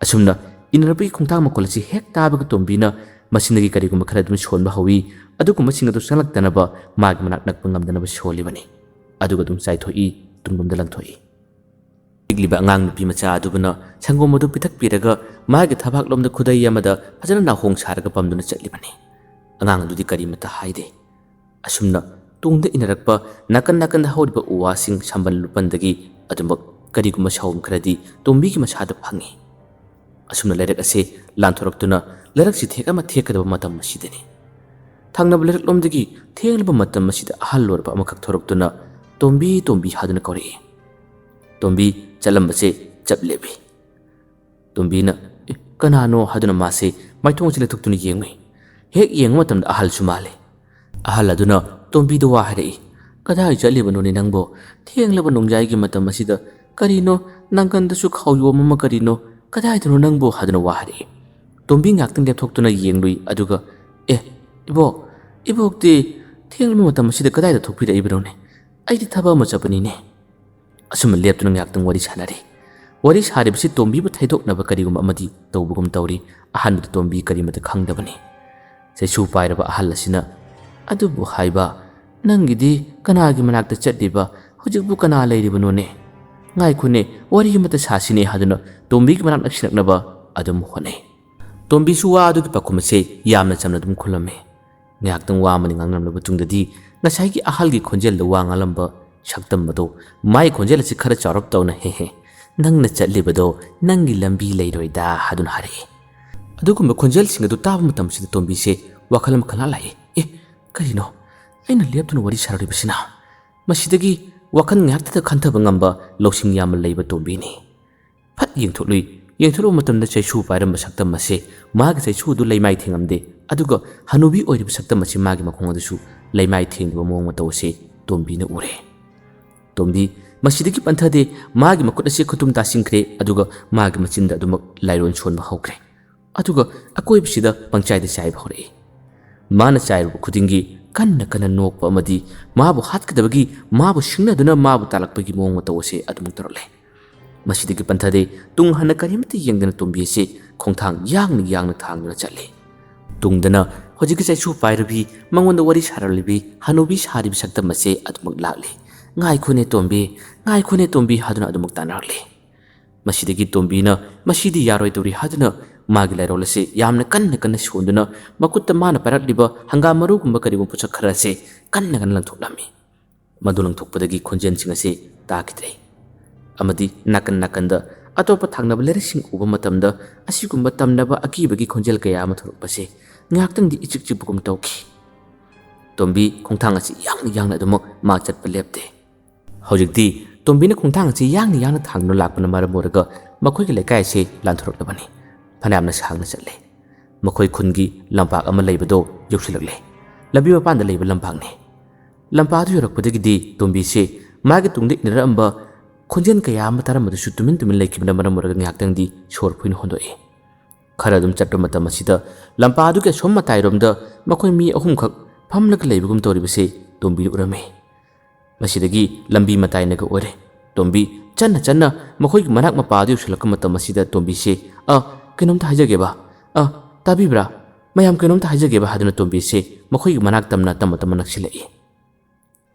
ꯑꯁꯨꯝꯅ ꯏꯟꯅꯔꯛꯄꯒꯤ ꯈꯣꯡꯊꯥꯡ ꯃꯈꯣꯜ ꯑꯁꯤ ꯍꯦꯛ ꯇꯥꯕꯒ ꯇꯣꯝꯕꯤꯅ ꯃꯁꯤꯗꯒꯤ ꯀꯔꯤꯒꯨꯝꯕ ꯈꯔ ꯑꯗꯨꯝ ꯁꯣꯟꯕ ꯍꯧꯏ꯫ ꯑꯗꯨꯒꯨꯝꯕꯁꯤꯡ ꯑꯗꯨ ꯆꯪꯂꯛꯇꯅꯕ ꯃꯥꯒꯤ ꯃꯅꯥꯛ ꯅꯛꯄ ꯉꯝꯗꯅꯕ ꯁꯣꯜꯂꯤꯕꯅꯤ꯫ ꯑꯗꯨꯒ ꯑꯗꯨꯝ ꯆꯥꯏꯊꯣꯛꯏ, ꯇꯨꯡꯂꯣꯝꯗ ꯂꯪꯊꯣꯛꯏ꯫ ꯄꯤꯛꯂꯤꯕ ꯑꯉꯥꯡ ꯅꯨꯄꯤ ꯃꯆꯥ ꯑꯗꯨꯕꯨꯅ ꯁꯪꯒꯣꯝ ꯑꯗꯨ ꯄꯤꯊꯛꯄꯤꯔꯒ ꯃꯥꯒꯤ ꯊꯕꯥꯛꯂꯣꯝꯗ ꯈꯨꯗꯩ ꯑꯃꯗ ꯐꯖꯅ ꯅꯥꯍꯣꯡ ꯁꯥꯔꯒ ꯄꯝꯗꯨꯅ ꯆꯠꯂꯤꯕꯅꯤ꯫ ꯑꯉꯥꯡ ꯑꯗꯨꯗꯤ ꯀꯔꯤꯃꯠꯇ ꯍꯥꯏꯗꯦ꯫ ꯑꯁꯨꯝꯅ ꯇꯨꯡꯗ ꯏꯟꯅꯔꯛꯄ ꯅꯥꯀꯟ ꯅꯥꯀꯟꯗ ꯍꯧꯔꯤꯕ ꯎ ꯋꯥꯁꯤꯡ ꯁꯝꯕꯜ ꯂꯨꯄꯟꯗꯒꯤ ꯑꯗꯨꯃꯛ ꯀꯔꯤꯒꯨꯝꯕ ꯁꯥꯎꯝ ꯈꯔꯗꯤ ꯇꯣꯝꯕꯤꯒꯤ ꯃꯁꯥꯗ ꯐꯪꯏ꯫ ꯑꯁꯨꯝꯅ ꯂꯩꯔꯛ ꯑꯁꯦ ꯂꯥꯟꯊꯣꯔꯛꯇꯨꯅ ꯂꯩꯔꯛꯁꯤ ꯊꯦꯛ ꯑꯃ ꯊꯦꯛꯀꯗꯕ ꯃꯇꯝ ꯑꯁꯤꯗꯅꯤ꯫ ꯊꯪꯅꯕ ꯂꯩꯔꯛꯂꯣꯝꯗꯒꯤ ꯊꯦꯡꯂꯕ ꯃꯇꯝ ꯑꯁꯤꯗ ꯑꯍꯜ ꯑꯣꯏꯔꯕ ꯑꯃꯈꯛ ꯊꯣꯔꯛꯇꯨꯅ "ꯇꯣꯝꯕꯤ, ꯇꯣꯝꯕꯤ" ꯍꯥꯏꯗꯨꯅ ꯀꯧꯔꯛꯏ꯫ ꯇꯣꯝꯕꯤ ꯆꯠꯂꯝꯕꯁꯦ ꯆꯞ ꯂꯦꯞꯄꯤ꯫ ꯇꯣꯝꯕꯤꯅ "ꯑꯦ, ꯀꯅꯥꯅꯣ?" ꯍꯥꯏꯗꯨꯅ ꯃꯥꯁꯦ ꯃꯥꯏꯊꯣꯡꯁꯦ ꯂꯩꯊꯣꯛꯇꯨꯅ ꯌꯦꯡꯉꯨꯏ꯫ ꯍꯦꯛ ꯌꯦꯡꯕ ꯃꯇꯝꯗ ꯑꯍꯜꯁꯨ ꯃꯥꯜꯂꯦ꯫ ꯑꯍꯜ ꯑꯗꯨꯅ ꯇꯣꯝꯕꯤꯗ ꯋꯥ ꯍꯥꯏꯔꯛꯏ, "ꯀꯗꯥꯏ ꯆꯠꯂꯤꯕꯅꯣꯅꯦ ꯅꯪꯕꯣ? ꯊꯦꯡꯂꯕ ꯅꯣꯡꯌꯥꯏꯒꯤ ꯃꯇꯝ ꯑꯁꯤꯗ ꯀꯔꯤꯅꯣ, ꯅꯪꯒꯟꯗꯁꯨ ꯈꯥꯎꯌꯣꯝ ꯑꯃ ꯀꯔꯤꯅꯣ, ꯀꯗꯥꯏꯗꯅꯣ ꯅꯪꯕꯣ?" ꯍꯥꯏꯗꯨꯅ ꯋꯥ ꯍꯥꯏꯔꯛꯏ꯫ ꯇꯣꯝꯕꯤ ꯉꯥꯏꯍꯥꯛꯇꯪ ꯂꯦꯞꯊꯣꯛꯇꯨꯅ ꯌꯦꯡꯂꯨꯏ, ꯑꯗꯨꯒ "ꯑꯦ, ꯏꯕꯣꯛ, ꯏꯕꯣꯛꯇꯤ ꯊꯦꯡꯂꯕ ꯃꯇꯝ ꯑꯁꯤꯗ ꯀꯗꯥꯏꯗ ꯊꯣꯛꯄꯤꯔꯛꯏꯕꯅꯣꯅꯦ? ꯑꯩꯗꯤ ꯊꯕꯛ ꯑꯃ ꯆꯠꯄꯅꯤꯅꯦ꯫" ꯑꯁꯨꯝꯅ ꯂꯦꯞꯇꯨꯅ ꯉꯥꯏꯍꯥꯛꯇꯪ ꯋꯥꯔꯤ ꯁꯥꯟꯅꯔꯤ꯫ ꯋꯥꯔꯤ ꯁꯥꯔꯤꯕꯁꯤ ꯇꯣꯝꯕꯤꯕꯨ ꯊꯩꯗꯣꯛꯅꯕ ꯀꯔꯤꯒꯨꯝꯕ ꯑꯃꯗꯤ ꯇꯧꯕꯒꯨꯝ ꯇꯧꯔꯤ꯫ ꯑꯍꯥꯟꯕꯗ ꯇꯣꯝꯕꯤ ꯀꯔꯤꯃꯠꯇ ꯈꯪꯗꯕꯅꯤ꯫ ꯆꯩꯁꯨ ꯄꯥꯏꯔꯕ ꯑꯍꯜ ꯑꯁꯤꯅ, "ꯑꯗꯨꯕꯨ ꯍꯥꯏꯕ, ꯅꯪꯒꯤꯗꯤ ꯀꯅꯥꯒꯤ ꯃꯅꯥꯛꯇ ꯆꯠꯂꯤꯕ? ꯍꯧꯖꯤꯛꯄꯨ ꯀꯅꯥ ꯂꯩꯔꯤꯕꯅꯣꯅꯦ? ꯉꯥꯏꯈꯣꯅꯦ, ꯋꯥꯔꯤ ꯑꯃꯠꯇ ꯁꯥꯁꯤꯅꯦ" ꯍꯥꯏꯗꯨꯅ ꯇꯣꯝꯕꯤꯒꯤ ꯃꯅꯥꯛ ꯅꯛꯁꯤꯜꯂꯛꯅꯕ ꯑꯗꯨꯝ ꯍꯣꯠꯅꯩ꯫ ꯇꯣꯝꯕꯤꯁꯨ ꯋꯥ ꯑꯗꯨꯒꯤ ꯄꯥꯎꯈꯨꯝ ꯑꯁꯤ ꯌꯥꯝꯅ ꯆꯝꯅ ꯑꯗꯨꯝ ꯈꯨꯝꯂꯝꯃꯤ꯫ ꯉꯥꯏꯍꯥꯛꯇꯪ ꯋꯥ ꯑꯃꯅꯤ ꯉꯥꯡꯅꯔꯝꯂꯕ ꯃꯇꯨꯡꯗꯗꯤ ꯉꯁꯥꯏꯒꯤ ꯑꯍꯜꯒꯤ ꯈꯣꯟꯖꯦꯜꯗ ꯋꯥ ꯉꯥꯡꯂꯝꯕ ꯁꯛꯇꯝ ꯑꯗꯣ, ꯃꯥꯒꯤ ꯈꯣꯟꯖꯦꯜ ꯑꯁꯤ ꯈꯔ ꯆꯥꯎꯔꯞ ꯇꯧꯅ, "ꯍꯦ ꯍꯦ, ꯅꯪꯅ ꯆꯠꯂꯤꯕꯗꯣ ꯅꯪꯒꯤ ꯂꯝꯕꯤ ꯂꯩꯔꯣꯏꯗ" ꯍꯥꯏꯗꯨꯅ ꯍꯥꯏꯔꯛꯏ꯫ ꯑꯗꯨꯒꯨꯝꯕ ꯈꯣꯟꯖꯦꯜꯁꯤꯡ ꯑꯗꯨ ꯇꯥꯕ ꯃꯇꯝꯁꯤꯗ ꯇꯣꯝꯕꯤꯁꯦ ꯋꯥꯈꯜ ꯑꯃ ꯈꯪꯂꯥꯛ ꯂꯥꯛꯏ꯫ "ꯑꯦ, ꯀꯔꯤꯅꯣ ꯑꯩꯅ ꯂꯦꯞꯇꯨꯅ ꯋꯥꯔꯤ ꯁꯥꯔꯨꯔꯤꯕꯁꯤꯅ? ꯃꯁꯤꯗꯒꯤ" ꯋꯥꯈꯜ ꯉꯥꯏꯍꯥꯛꯇꯗ ꯈꯟꯊꯕ ꯉꯝꯕ ꯂꯧꯁꯤꯡ ꯌꯥꯝꯅ ꯂꯩꯕ ꯇꯣꯝꯕꯤꯅꯤ꯫ ꯐꯠ ꯌꯦꯡꯊꯣꯛꯂꯨꯏ꯫ ꯌꯦꯡꯊꯣꯛꯂꯨꯕ ꯃꯇꯝꯗ ꯆꯩꯁꯨ ꯄꯥꯏꯔꯝꯕ ꯁꯛꯇꯝ ꯑꯁꯦ ꯃꯥꯒꯤ ꯆꯩꯁꯨ ꯑꯗꯨ ꯂꯩꯃꯥꯏ ꯊꯦꯡꯉꯝꯗꯦ, ꯑꯗꯨꯒ ꯍꯅꯨꯕꯤ ꯑꯣꯏꯔꯤꯕ ꯁꯛꯇꯝ ꯑꯁꯤ ꯃꯥꯒꯤ ꯃꯈꯣꯡ ꯑꯗꯨꯁꯨ ꯂꯩꯃꯥꯏ ꯊꯦꯡꯗꯕ ꯃꯑꯣꯡ ꯃꯇꯧ ꯑꯁꯤ ꯇꯣꯝꯕꯤꯅ ꯎꯔꯦ꯫ ꯇꯣꯝꯕꯤ ꯃꯁꯤꯗꯒꯤ ꯄꯟꯊꯗꯦ꯫ ꯃꯥꯒꯤ ꯃꯈꯨꯠ ꯑꯁꯤ ꯈꯨꯇꯨꯝ ꯇꯥꯁꯤꯟꯈ꯭ꯔꯦ, ꯑꯗꯨꯒ ꯃꯥꯒꯤ ꯃꯆꯤꯟꯗ ꯑꯗꯨꯃꯛ ꯂꯥꯏꯔꯣꯟ ꯁꯣꯟꯕ ꯍꯧꯈ꯭ꯔꯦ꯫ ꯑꯗꯨꯒ ꯑꯀꯣꯏꯕꯁꯤꯗ ꯄꯪꯆꯥꯏꯗ ꯆꯥꯏꯕ ꯍꯧꯔꯛꯏ꯫ ꯃꯥꯅ ꯆꯥꯏꯔꯨꯕ ꯈꯨꯗꯤꯡꯒꯤ ꯀꯟꯅ ꯀꯟꯅ ꯅꯣꯛꯄ ꯑꯃꯗꯤ ꯃꯥꯕꯨ ꯍꯥꯠꯀꯗꯕꯒꯤ, ꯃꯥꯕꯨ ꯁꯤꯡꯅꯗꯨꯅ ꯃꯥꯕꯨ ꯇꯥꯜꯂꯛꯄꯒꯤ ꯃꯑꯣꯡ ꯃꯇꯧ ꯑꯁꯤ ꯑꯗꯨꯃꯛ ꯇꯧꯔꯛꯂꯦ꯫ ꯃꯁꯤꯗꯒꯤ ꯄꯟꯊꯗꯦ, ꯇꯨꯡ ꯍꯟꯅ ꯀꯔꯤꯃꯠꯇ ꯌꯦꯡꯗꯅ ꯇꯣꯝꯕꯤ ꯑꯁꯤ ꯈꯣꯡꯊꯥꯡ ꯌꯥꯡꯅ ꯌꯥꯡꯅ ꯊꯥꯡꯗꯨꯅ ꯆꯠꯂꯤ꯫ ꯇꯨꯡꯗꯅ ꯍꯧꯖꯤꯛꯀꯤ ꯆꯩꯁꯨ ꯄꯥꯏꯔꯕꯤ, ꯃꯉꯣꯟꯗ ꯋꯥꯔꯤ ꯁꯥꯔꯛꯂꯤꯕꯤ ꯍꯅꯨꯕꯤ ꯁꯥꯔꯤꯕꯤ ꯁꯛꯇꯝ ꯑꯁꯤ ꯑꯗꯨꯃꯛ ꯂꯥꯛꯂꯤ꯫ "ꯉꯥꯏꯈꯣꯅꯦ ꯇꯣꯝꯕꯤ, ꯉꯥꯏꯈꯣꯅꯦ ꯇꯣꯝꯕꯤ" ꯍꯥꯏꯗꯨꯅ ꯑꯗꯨꯃꯛ ꯇꯥꯟꯅꯔꯛꯂꯤ꯫ ꯃꯁꯤꯗꯒꯤ ꯇꯣꯝꯕꯤꯅ ꯃꯁꯤꯗꯤ ꯌꯥꯔꯣꯏꯗꯧꯔꯤ ꯍꯥꯏꯗꯨꯅ ꯃꯥꯒꯤ ꯂꯥꯏꯔꯣꯜ ꯑꯁꯤ ꯌꯥꯝꯅ ꯀꯟꯅ ꯀꯟꯅ ꯁꯣꯟꯗꯨꯅ ꯃꯈꯨꯠꯇ ꯃꯥꯅ ꯄꯥꯏꯔꯛꯂꯤꯕ ꯍꯪꯒꯥꯝ ꯃꯔꯨꯒꯨꯝꯕ ꯀꯔꯤꯒꯨꯝꯕ ꯄꯣꯠꯁꯛ ꯈꯔ ꯑꯁꯤ ꯀꯟꯅ ꯀꯟꯅ ꯂꯪꯊꯣꯛꯂꯝꯃꯤ꯫ ꯃꯗꯨ ꯂꯪꯊꯣꯛꯄꯗꯒꯤ ꯈꯣꯟꯖꯦꯜꯁꯤꯡ ꯑꯁꯤ ꯇꯥꯈꯤꯗ꯭ꯔꯦ꯫ ꯑꯃꯗꯤ ꯅꯥꯀꯟ ꯅꯥꯀꯟꯗ ꯑꯇꯣꯞꯄ ꯊꯪꯅꯕ ꯂꯩꯔꯛꯁꯤꯡ ꯎꯕ ꯃꯇꯝꯗ ꯑꯁꯤꯒꯨꯝꯕ ꯇꯝꯅꯕ ꯑꯀꯤꯕꯒꯤ ꯈꯣꯟꯖꯦꯜ ꯀꯌꯥ ꯑꯃ ꯊꯣꯛꯂꯛꯄꯁꯦ ꯉꯥꯏꯍꯥꯛꯇꯪꯗꯤ ꯏꯆꯤꯛ ꯆꯤꯛꯄꯒꯨꯝ ꯇꯧꯈꯤ꯫ ꯇꯣꯝꯕꯤ ꯈꯣꯡꯊꯥꯡ ꯑꯁꯤ ꯌꯥꯡꯅ ꯌꯥꯡꯅ ꯑꯗꯨꯃꯛ ꯃꯥ ꯆꯠꯄ ꯂꯦꯞꯇꯦ꯫ ꯍꯧꯖꯤꯛꯇꯤ ꯇꯣꯝꯕꯤꯅ ꯈꯣꯡꯊꯥꯡ ꯑꯁꯤ ꯌꯥꯡꯅ ꯌꯥꯡꯅ ꯊꯥꯡꯗꯨꯅ ꯂꯥꯛꯄꯅ ꯃꯔꯝ ꯑꯣꯏꯔꯒ ꯃꯈꯣꯏꯒꯤ ꯂꯩꯀꯥꯏ ꯑꯁꯤ ꯂꯥꯟꯊꯣꯔꯛꯂꯕꯅꯤ꯫ ꯐꯅꯌꯥꯝꯅ ꯁꯥꯡꯅ ꯆꯠꯂꯦ꯫ ꯃꯈꯣꯏ ꯈꯨꯟꯒꯤ ꯂꯝꯄꯥꯛ ꯑꯃ ꯂꯩꯕꯗꯣ ꯌꯧꯁꯤꯜꯂꯛꯂꯦ꯫ ꯂꯝꯕꯤ ꯃꯄꯥꯟꯗ ꯂꯩꯕ ꯂꯝꯄꯥꯛꯅꯤ꯫ ꯂꯝꯄꯥꯛ ꯑꯗꯨ ꯌꯧꯔꯛꯄꯗꯒꯤꯗꯤ ꯇꯣꯝꯕꯤꯁꯤ ꯃꯥꯒꯤ ꯇꯨꯡꯗ ꯏꯟꯅꯔꯛꯑꯝꯕ ꯈꯣꯟꯖꯦꯜ ꯀꯌꯥ ꯑꯃ ꯇꯥꯔꯝꯕꯗꯨꯁꯨ ꯇꯨꯃꯤꯟ ꯇꯨꯃꯤꯟ ꯂꯩꯈꯤꯕꯅ ꯃꯔꯝ ꯑꯣꯏꯔꯒ ꯉꯥꯏꯍꯥꯛꯇꯪꯗꯤ ꯁꯣꯔ ꯐꯨꯏꯅ ꯍꯣꯟꯗꯣꯛꯏ꯫ ꯈꯔ ꯑꯗꯨꯝ ꯆꯠꯄ ꯃꯇꯝ ꯑꯁꯤꯗ ꯂꯝꯄꯥꯛ ꯑꯗꯨꯒꯤ ꯑꯁꯣꯝ ꯃꯇꯥꯏꯔꯣꯝꯗ ꯃꯈꯣꯏ ꯃꯤ ꯑꯍꯨꯝꯈꯛ ꯐꯝꯂꯒ ꯂꯩꯕꯒꯨꯝ ꯇꯧꯔꯤꯕꯁꯤ ꯇꯣꯝꯕꯤꯅ ꯎꯔꯝꯃꯤ꯫ ꯃꯁꯤꯗꯒꯤ ꯂꯝꯕꯤ ꯃꯇꯥꯏꯅꯒ ꯑꯣꯏꯔꯦ꯫ ꯇꯣꯝꯕꯤ ꯆꯟꯅ ꯆꯟꯅ ꯃꯈꯣꯏꯒꯤ ꯃꯅꯥꯛ ꯃꯄꯥ ꯑꯗꯨ ꯌꯧꯁꯤꯜꯂꯛꯄ ꯃꯇꯝ ꯑꯁꯤꯗ ꯇꯣꯝꯕꯤꯁꯦ, "ꯑ, ꯀꯩꯅꯣꯝꯇ ꯍꯥꯏꯖꯒꯦꯕ꯫ ꯑ, ꯇꯥꯕꯤꯕ꯭ꯔꯥ? ꯃꯌꯥꯝ ꯀꯩꯅꯣꯝꯇ ꯍꯥꯏꯖꯒꯦꯕ" ꯍꯥꯏꯗꯨꯅ ꯇꯣꯝꯕꯤꯁꯦ ꯃꯈꯣꯏꯒꯤ ꯃꯅꯥꯛ ꯇꯝꯅ ꯇꯞꯅ ꯇꯞꯅ ꯅꯛꯁꯤꯜꯂꯛꯏ꯫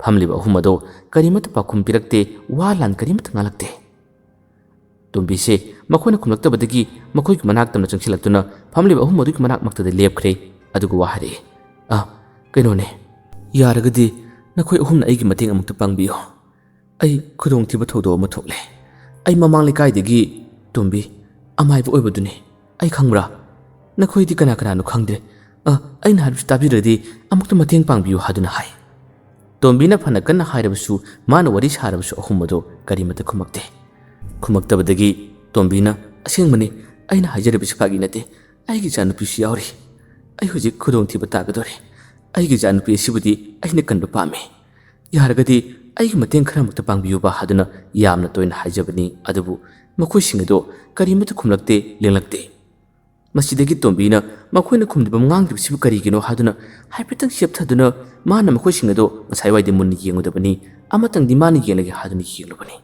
ꯐꯝꯂꯤꯕ ꯑꯍꯨꯝ ꯑꯗꯣ ꯀꯔꯤꯃꯠꯇ ꯄꯥꯎꯈꯨꯝ ꯄꯤꯔꯛꯇꯦ, ꯋꯥ ꯂꯥꯟ ꯀꯔꯤꯃꯠꯇ ꯉꯥꯡꯂꯛꯇꯦ꯫ ꯇꯣꯝꯕꯤꯁꯦ ꯃꯈꯣꯏꯅ ꯈꯨꯝꯂꯛꯇꯕꯗꯒꯤ ꯃꯈꯣꯏꯒꯤ ꯃꯅꯥꯛ ꯇꯝꯅ ꯆꯪꯁꯤꯜꯂꯛꯇꯨꯅ ꯐꯝꯂꯤꯕ ꯑꯍꯨꯝ ꯑꯗꯨꯒꯤ ꯃꯅꯥꯛꯃꯛꯇꯗ ꯂꯦꯞꯈ꯭ꯔꯦ꯫ ꯑꯗꯨꯒ ꯋꯥ ꯍꯥꯏꯔꯛꯏ, "ꯑ, ꯀꯩꯅꯣꯅꯦ, ꯌꯥꯔꯒꯗꯤ ꯅꯈꯣꯏ ꯑꯍꯨꯝꯅ ꯑꯩꯒꯤ ꯃꯇꯦꯡ ꯑꯃꯨꯛꯇ ꯄꯥꯡꯕꯤꯌꯨ꯫ ꯑꯩ ꯈꯨꯗꯣꯡꯊꯤꯕ ꯊꯧꯗꯣꯛ ꯑꯃ ꯊꯣꯛꯂꯦ꯫ ꯑꯩ ꯃꯃꯥꯡ ꯂꯩꯀꯥꯏꯗꯒꯤ ꯇꯣꯝꯕꯤ ꯑꯃꯥꯏꯕ ꯑꯣꯏꯕꯗꯨꯅꯤ꯫ ꯑꯩ ꯈꯪꯕ꯭ꯔꯥ? ꯅꯈꯣꯏꯗꯤ ꯀꯅꯥ ꯀꯅꯥꯅꯣ ꯈꯪꯗ꯭ꯔꯦ꯫ ꯑ, ꯑꯩꯅ ꯍꯥꯏꯕꯁꯤ ꯇꯥꯕꯤꯔꯗꯤ ꯑꯃꯨꯛꯇ ꯃꯇꯦꯡ ꯄꯥꯡꯕꯤꯌꯨ" ꯍꯥꯏꯗꯨꯅ ꯍꯥꯏ꯫ ꯇꯣꯝꯕꯤꯅ ꯐꯅ ꯀꯟꯅ ꯍꯥꯏꯔꯕꯁꯨ, ꯃꯥꯅ ꯋꯥꯔꯤ ꯁꯥꯔꯕꯁꯨ ꯑꯍꯨꯝ ꯑꯗꯣ ꯀꯔꯤꯃꯠꯇ ꯈꯨꯝꯃꯛꯇꯦ꯫ ꯈꯨꯝꯃꯛꯇꯕꯗꯒꯤ ꯇꯣꯝꯕꯤꯅ, "ꯑꯁꯦꯡꯕꯅꯤ, ꯑꯩꯅ ꯍꯥꯏꯖꯔꯤꯕꯁꯤ ꯐꯥꯒꯤ ꯅꯠꯇꯦ꯫ ꯑꯩꯒꯤ ꯏꯆꯥꯅꯨꯄꯤꯁꯨ ꯌꯥꯎꯔꯤ꯫ ꯑꯩ ꯍꯧꯖꯤꯛ ꯈꯨꯗꯣꯡꯊꯤꯕ ꯇꯥꯒꯗꯧꯔꯦ꯫ ꯑꯩꯒꯤ ꯏꯆꯥꯅꯨꯄꯤ ꯑꯁꯤꯕꯨꯗꯤ ꯑꯩꯅ ꯀꯟꯕ ꯄꯥꯝꯃꯤ꯫ ꯌꯥꯔꯒꯗꯤ ꯑꯩꯒꯤ ꯃꯇꯦꯡ ꯈꯔ ꯑꯃꯨꯛꯇ ꯄꯥꯡꯕꯤꯌꯨꯕ" ꯍꯥꯏꯗꯨꯅ ꯌꯥꯝꯅ ꯇꯣꯏꯅ ꯍꯥꯏꯖꯕꯅꯤ꯫ ꯑꯗꯨꯕꯨ ꯃꯈꯣꯏꯁꯤꯡ ꯑꯗꯣ ꯀꯔꯤꯃꯠꯇ ꯈꯨꯝꯂꯛꯇꯦ, ꯂꯦꯡꯂꯛꯇꯦ꯫ ꯃꯁꯤꯗꯒꯤ ꯇꯣꯝꯕꯤꯅ ꯃꯈꯣꯏꯅ ꯈꯨꯝꯗꯕ ꯉꯥꯡꯗ꯭ꯔꯤꯕꯁꯤꯕꯨ ꯀꯔꯤꯒꯤꯅꯣ ꯍꯥꯏꯗꯨꯅ ꯍꯥꯏꯐꯦꯠꯇꯪ ꯆꯦꯞꯊꯗꯨꯅ ꯃꯥꯅ ꯃꯈꯣꯏꯁꯤꯡ ꯑꯗꯣ ꯉꯁꯥꯏꯋꯥꯏꯗꯤ ꯃꯨꯟꯅ ꯌꯦꯡꯉꯨꯗꯕꯅꯤ, ꯑꯃꯇꯪꯗꯤ ꯃꯥꯅ ꯌꯦꯡꯂꯒꯦ ꯍꯥꯏꯗꯨꯅ ꯌꯦꯡꯂꯨꯕꯅꯤ꯫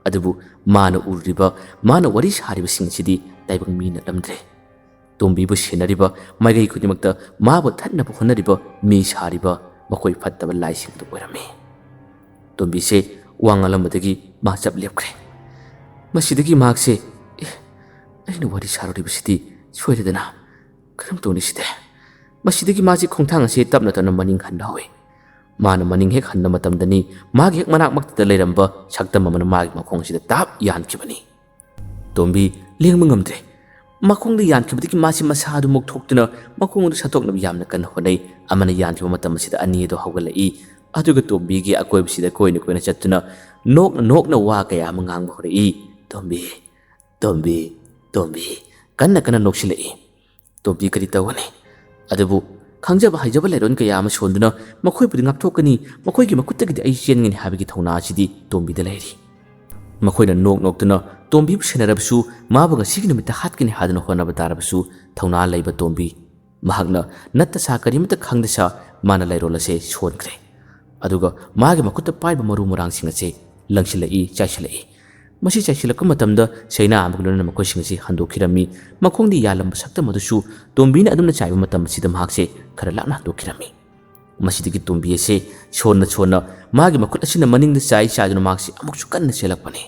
ꯑꯗꯨꯕꯨ ꯃꯥꯅ ꯎꯔꯨꯔꯤꯕ, ꯃꯥꯅ ꯋꯥꯔꯤ ꯁꯥꯔꯤꯕꯁꯤꯡ ꯑꯁꯤꯗꯤ ꯇꯥꯏꯕꯪ ꯃꯤ ꯅꯠꯂꯝꯗ꯭ꯔꯦ꯫ ꯇꯣꯝꯕꯤꯕꯨ ꯁꯦꯟꯅꯔꯤꯕ, ꯃꯥꯏꯀꯩ ꯈꯨꯗꯤꯡꯃꯛꯇ ꯃꯥꯕꯨ ꯊꯠꯅꯕ ꯍꯣꯠꯅꯔꯤꯕ, ꯃꯤ ꯁꯥꯔꯤꯕ, ꯃꯈꯣꯏ ꯐꯠꯇꯕ ꯂꯥꯏꯁꯤꯡꯗꯨ ꯑꯣꯏꯔꯝꯃꯤ꯫ ꯇꯣꯝꯕꯤꯁꯦ ꯋꯥ ꯉꯥꯡꯂꯝꯕꯗꯒꯤ ꯃꯥ ꯆꯞ ꯂꯦꯞꯈ꯭ꯔꯦ꯫ ꯃꯁꯤꯗꯒꯤ ꯃꯍꯥꯛꯁꯦ, "ꯑꯦ, ꯑꯩꯅ ꯋꯥꯔꯤ ꯁꯥꯔꯨꯔꯤꯕꯁꯤꯗꯤ ꯁꯣꯏꯔꯦꯗꯅ꯫ ꯀꯔꯝ ꯇꯧꯅꯤ ꯁꯤꯗꯤ?" ꯃꯁꯤꯗꯒꯤ ꯃꯥꯁꯤ ꯈꯣꯡꯊꯥꯡ ꯑꯁꯦ ꯇꯞꯅ ꯇꯞꯅ ꯃꯅꯤꯡ ꯍꯟꯕ ꯍꯧꯏ꯫ ꯃꯥꯅ ꯃꯅꯤꯡ ꯍꯦꯛ ꯍꯟꯕ ꯃꯇꯝꯗꯅꯤ ꯃꯥꯒꯤ ꯍꯦꯛ ꯃꯅꯥꯛꯃꯛꯇꯗ ꯂꯩꯔꯝꯕ ꯁꯛꯇꯝ ꯑꯃꯅ ꯃꯥꯒꯤ ꯃꯈꯣꯡ ꯑꯁꯤꯗ ꯇꯥꯞ ꯌꯥꯟꯈꯤꯕꯅꯤ꯫ ꯇꯣꯝꯕꯤ ꯂꯦꯡꯕ ꯉꯝꯗ꯭ꯔꯦ꯫ ꯃꯈꯣꯡꯗ ꯌꯥꯟꯈꯤꯕꯗꯒꯤ ꯃꯥꯁꯤ ꯃꯁꯥꯗꯨ ꯃꯨꯛꯊꯣꯛꯇꯨꯅ ꯃꯈꯣꯡ ꯑꯗꯨ ꯁꯠꯇꯣꯛꯅꯕ ꯌꯥꯝꯅ ꯀꯟꯅ ꯍꯣꯠꯅꯩ꯫ ꯑꯃꯅ ꯌꯥꯟꯈꯤꯕ ꯃꯇꯝ ꯑꯁꯤꯗ ꯑꯅꯤ ꯑꯗꯨ ꯍꯧꯒꯠꯂꯛꯏ꯫ ꯑꯗꯨꯒ ꯇꯣꯝꯕꯤꯒꯤ ꯑꯀꯣꯏꯕꯁꯤꯗ ꯀꯣꯏꯅ ꯀꯣꯏꯅ ꯆꯠꯇꯨꯅ ꯅꯣꯛꯅ ꯅꯣꯛꯅ ꯋꯥ ꯀꯌꯥ ꯑꯃ ꯉꯥꯡꯕ ꯍꯧꯔꯛꯏ꯫ "ꯇꯣꯝꯕꯤ, ꯇꯣꯝꯕꯤ, ꯇꯣꯝꯕꯤ," ꯀꯟꯅ ꯀꯟꯅ ꯅꯣꯛꯁꯤꯜꯂꯛꯏ꯫ ꯇꯣꯝꯕꯤ ꯀꯔꯤ ꯇꯧꯒꯅꯤ? ꯑꯗꯨꯕꯨ ꯈꯪꯖꯕ ꯍꯩꯖꯕ ꯂꯩꯔꯣꯟ ꯀꯌꯥ ꯑꯃ ꯁꯣꯟꯗꯨꯅ ꯃꯈꯣꯏꯕꯨꯗꯤ ꯉꯥꯛꯊꯣꯛꯀꯅꯤ, ꯃꯈꯣꯏꯒꯤ ꯃꯈꯨꯠꯇꯒꯤꯗꯤ ꯑꯩ ꯆꯦꯟꯒꯅꯤ ꯍꯥꯏꯕꯒꯤ ꯊꯧꯅꯥ ꯑꯁꯤꯗꯤ ꯇꯣꯝꯕꯤꯗ ꯂꯩꯔꯤ꯫ ꯃꯈꯣꯏꯅ ꯅꯣꯛ ꯅꯣꯛꯇꯨꯅ ꯇꯣꯝꯕꯤꯕꯨ ꯁꯦꯟꯅꯔꯕꯁꯨ, ꯃꯥꯕꯨ ꯉꯁꯤꯒꯤ ꯅꯨꯃꯤꯠꯇ ꯍꯥꯠꯀꯅꯤ ꯍꯥꯏꯗꯨꯅ ꯍꯣꯠꯅꯕ ꯇꯥꯔꯕꯁꯨ, ꯊꯧꯅꯥ ꯂꯩꯕ ꯇꯣꯝꯕꯤ, ꯃꯍꯥꯛꯅ ꯅꯠꯇ ꯁꯥ ꯀꯔꯤꯃꯠꯇ ꯈꯪꯗ ꯁꯥ ꯃꯥꯅ ꯂꯩꯔꯣꯜ ꯑꯁꯦ ꯁꯣꯟꯈ꯭ꯔꯦ꯫ ꯑꯗꯨꯒ ꯃꯥꯒꯤ ꯃꯈꯨꯠꯇ ꯄꯥꯏꯕ ꯃꯔꯨ ꯃꯔꯥꯡꯁꯤꯡ ꯑꯁꯦ ꯂꯪꯁꯤꯜꯂꯛꯏ, ꯆꯥꯏꯁꯤꯜꯂꯛꯏ꯫ ꯃꯁꯤ ꯆꯥꯏꯁꯤꯜꯂꯛꯄ ꯃꯇꯝꯗ ꯁꯩꯅꯥ ꯑꯃꯒ ꯂꯣꯏꯅꯅ ꯃꯈꯣꯏꯁꯤꯡ ꯑꯁꯤ ꯍꯟꯗꯣꯛꯈꯤꯔꯝꯃꯤ꯫ ꯃꯈꯣꯡꯗ ꯌꯥꯜꯂꯝꯕ ꯁꯛꯇꯝ ꯑꯗꯨꯁꯨ ꯇꯣꯝꯕꯤꯅ ꯑꯗꯨꯝꯅ ꯆꯥꯏꯕ ꯃꯇꯝ ꯑꯁꯤꯗ ꯃꯍꯥꯛꯁꯦ ꯈꯔ ꯂꯥꯞꯅ ꯍꯟꯗꯣꯛꯈꯤꯔꯝꯃꯤ꯫ ꯃꯁꯤꯗꯒꯤ ꯇꯣꯝꯕꯤ ꯑꯁꯦ ꯁꯣꯟꯅ ꯁꯣꯟꯅ ꯃꯥꯒꯤ ꯃꯈꯨꯠ ꯑꯁꯤꯅ ꯃꯅꯤꯡꯗ ꯆꯥꯏ ꯆꯥꯏꯗꯨꯅ ꯃꯍꯥꯛꯁꯦ ꯑꯃꯨꯛꯁꯨ ꯀꯟꯅ ꯆꯦꯜꯂꯛꯄꯅꯤ꯫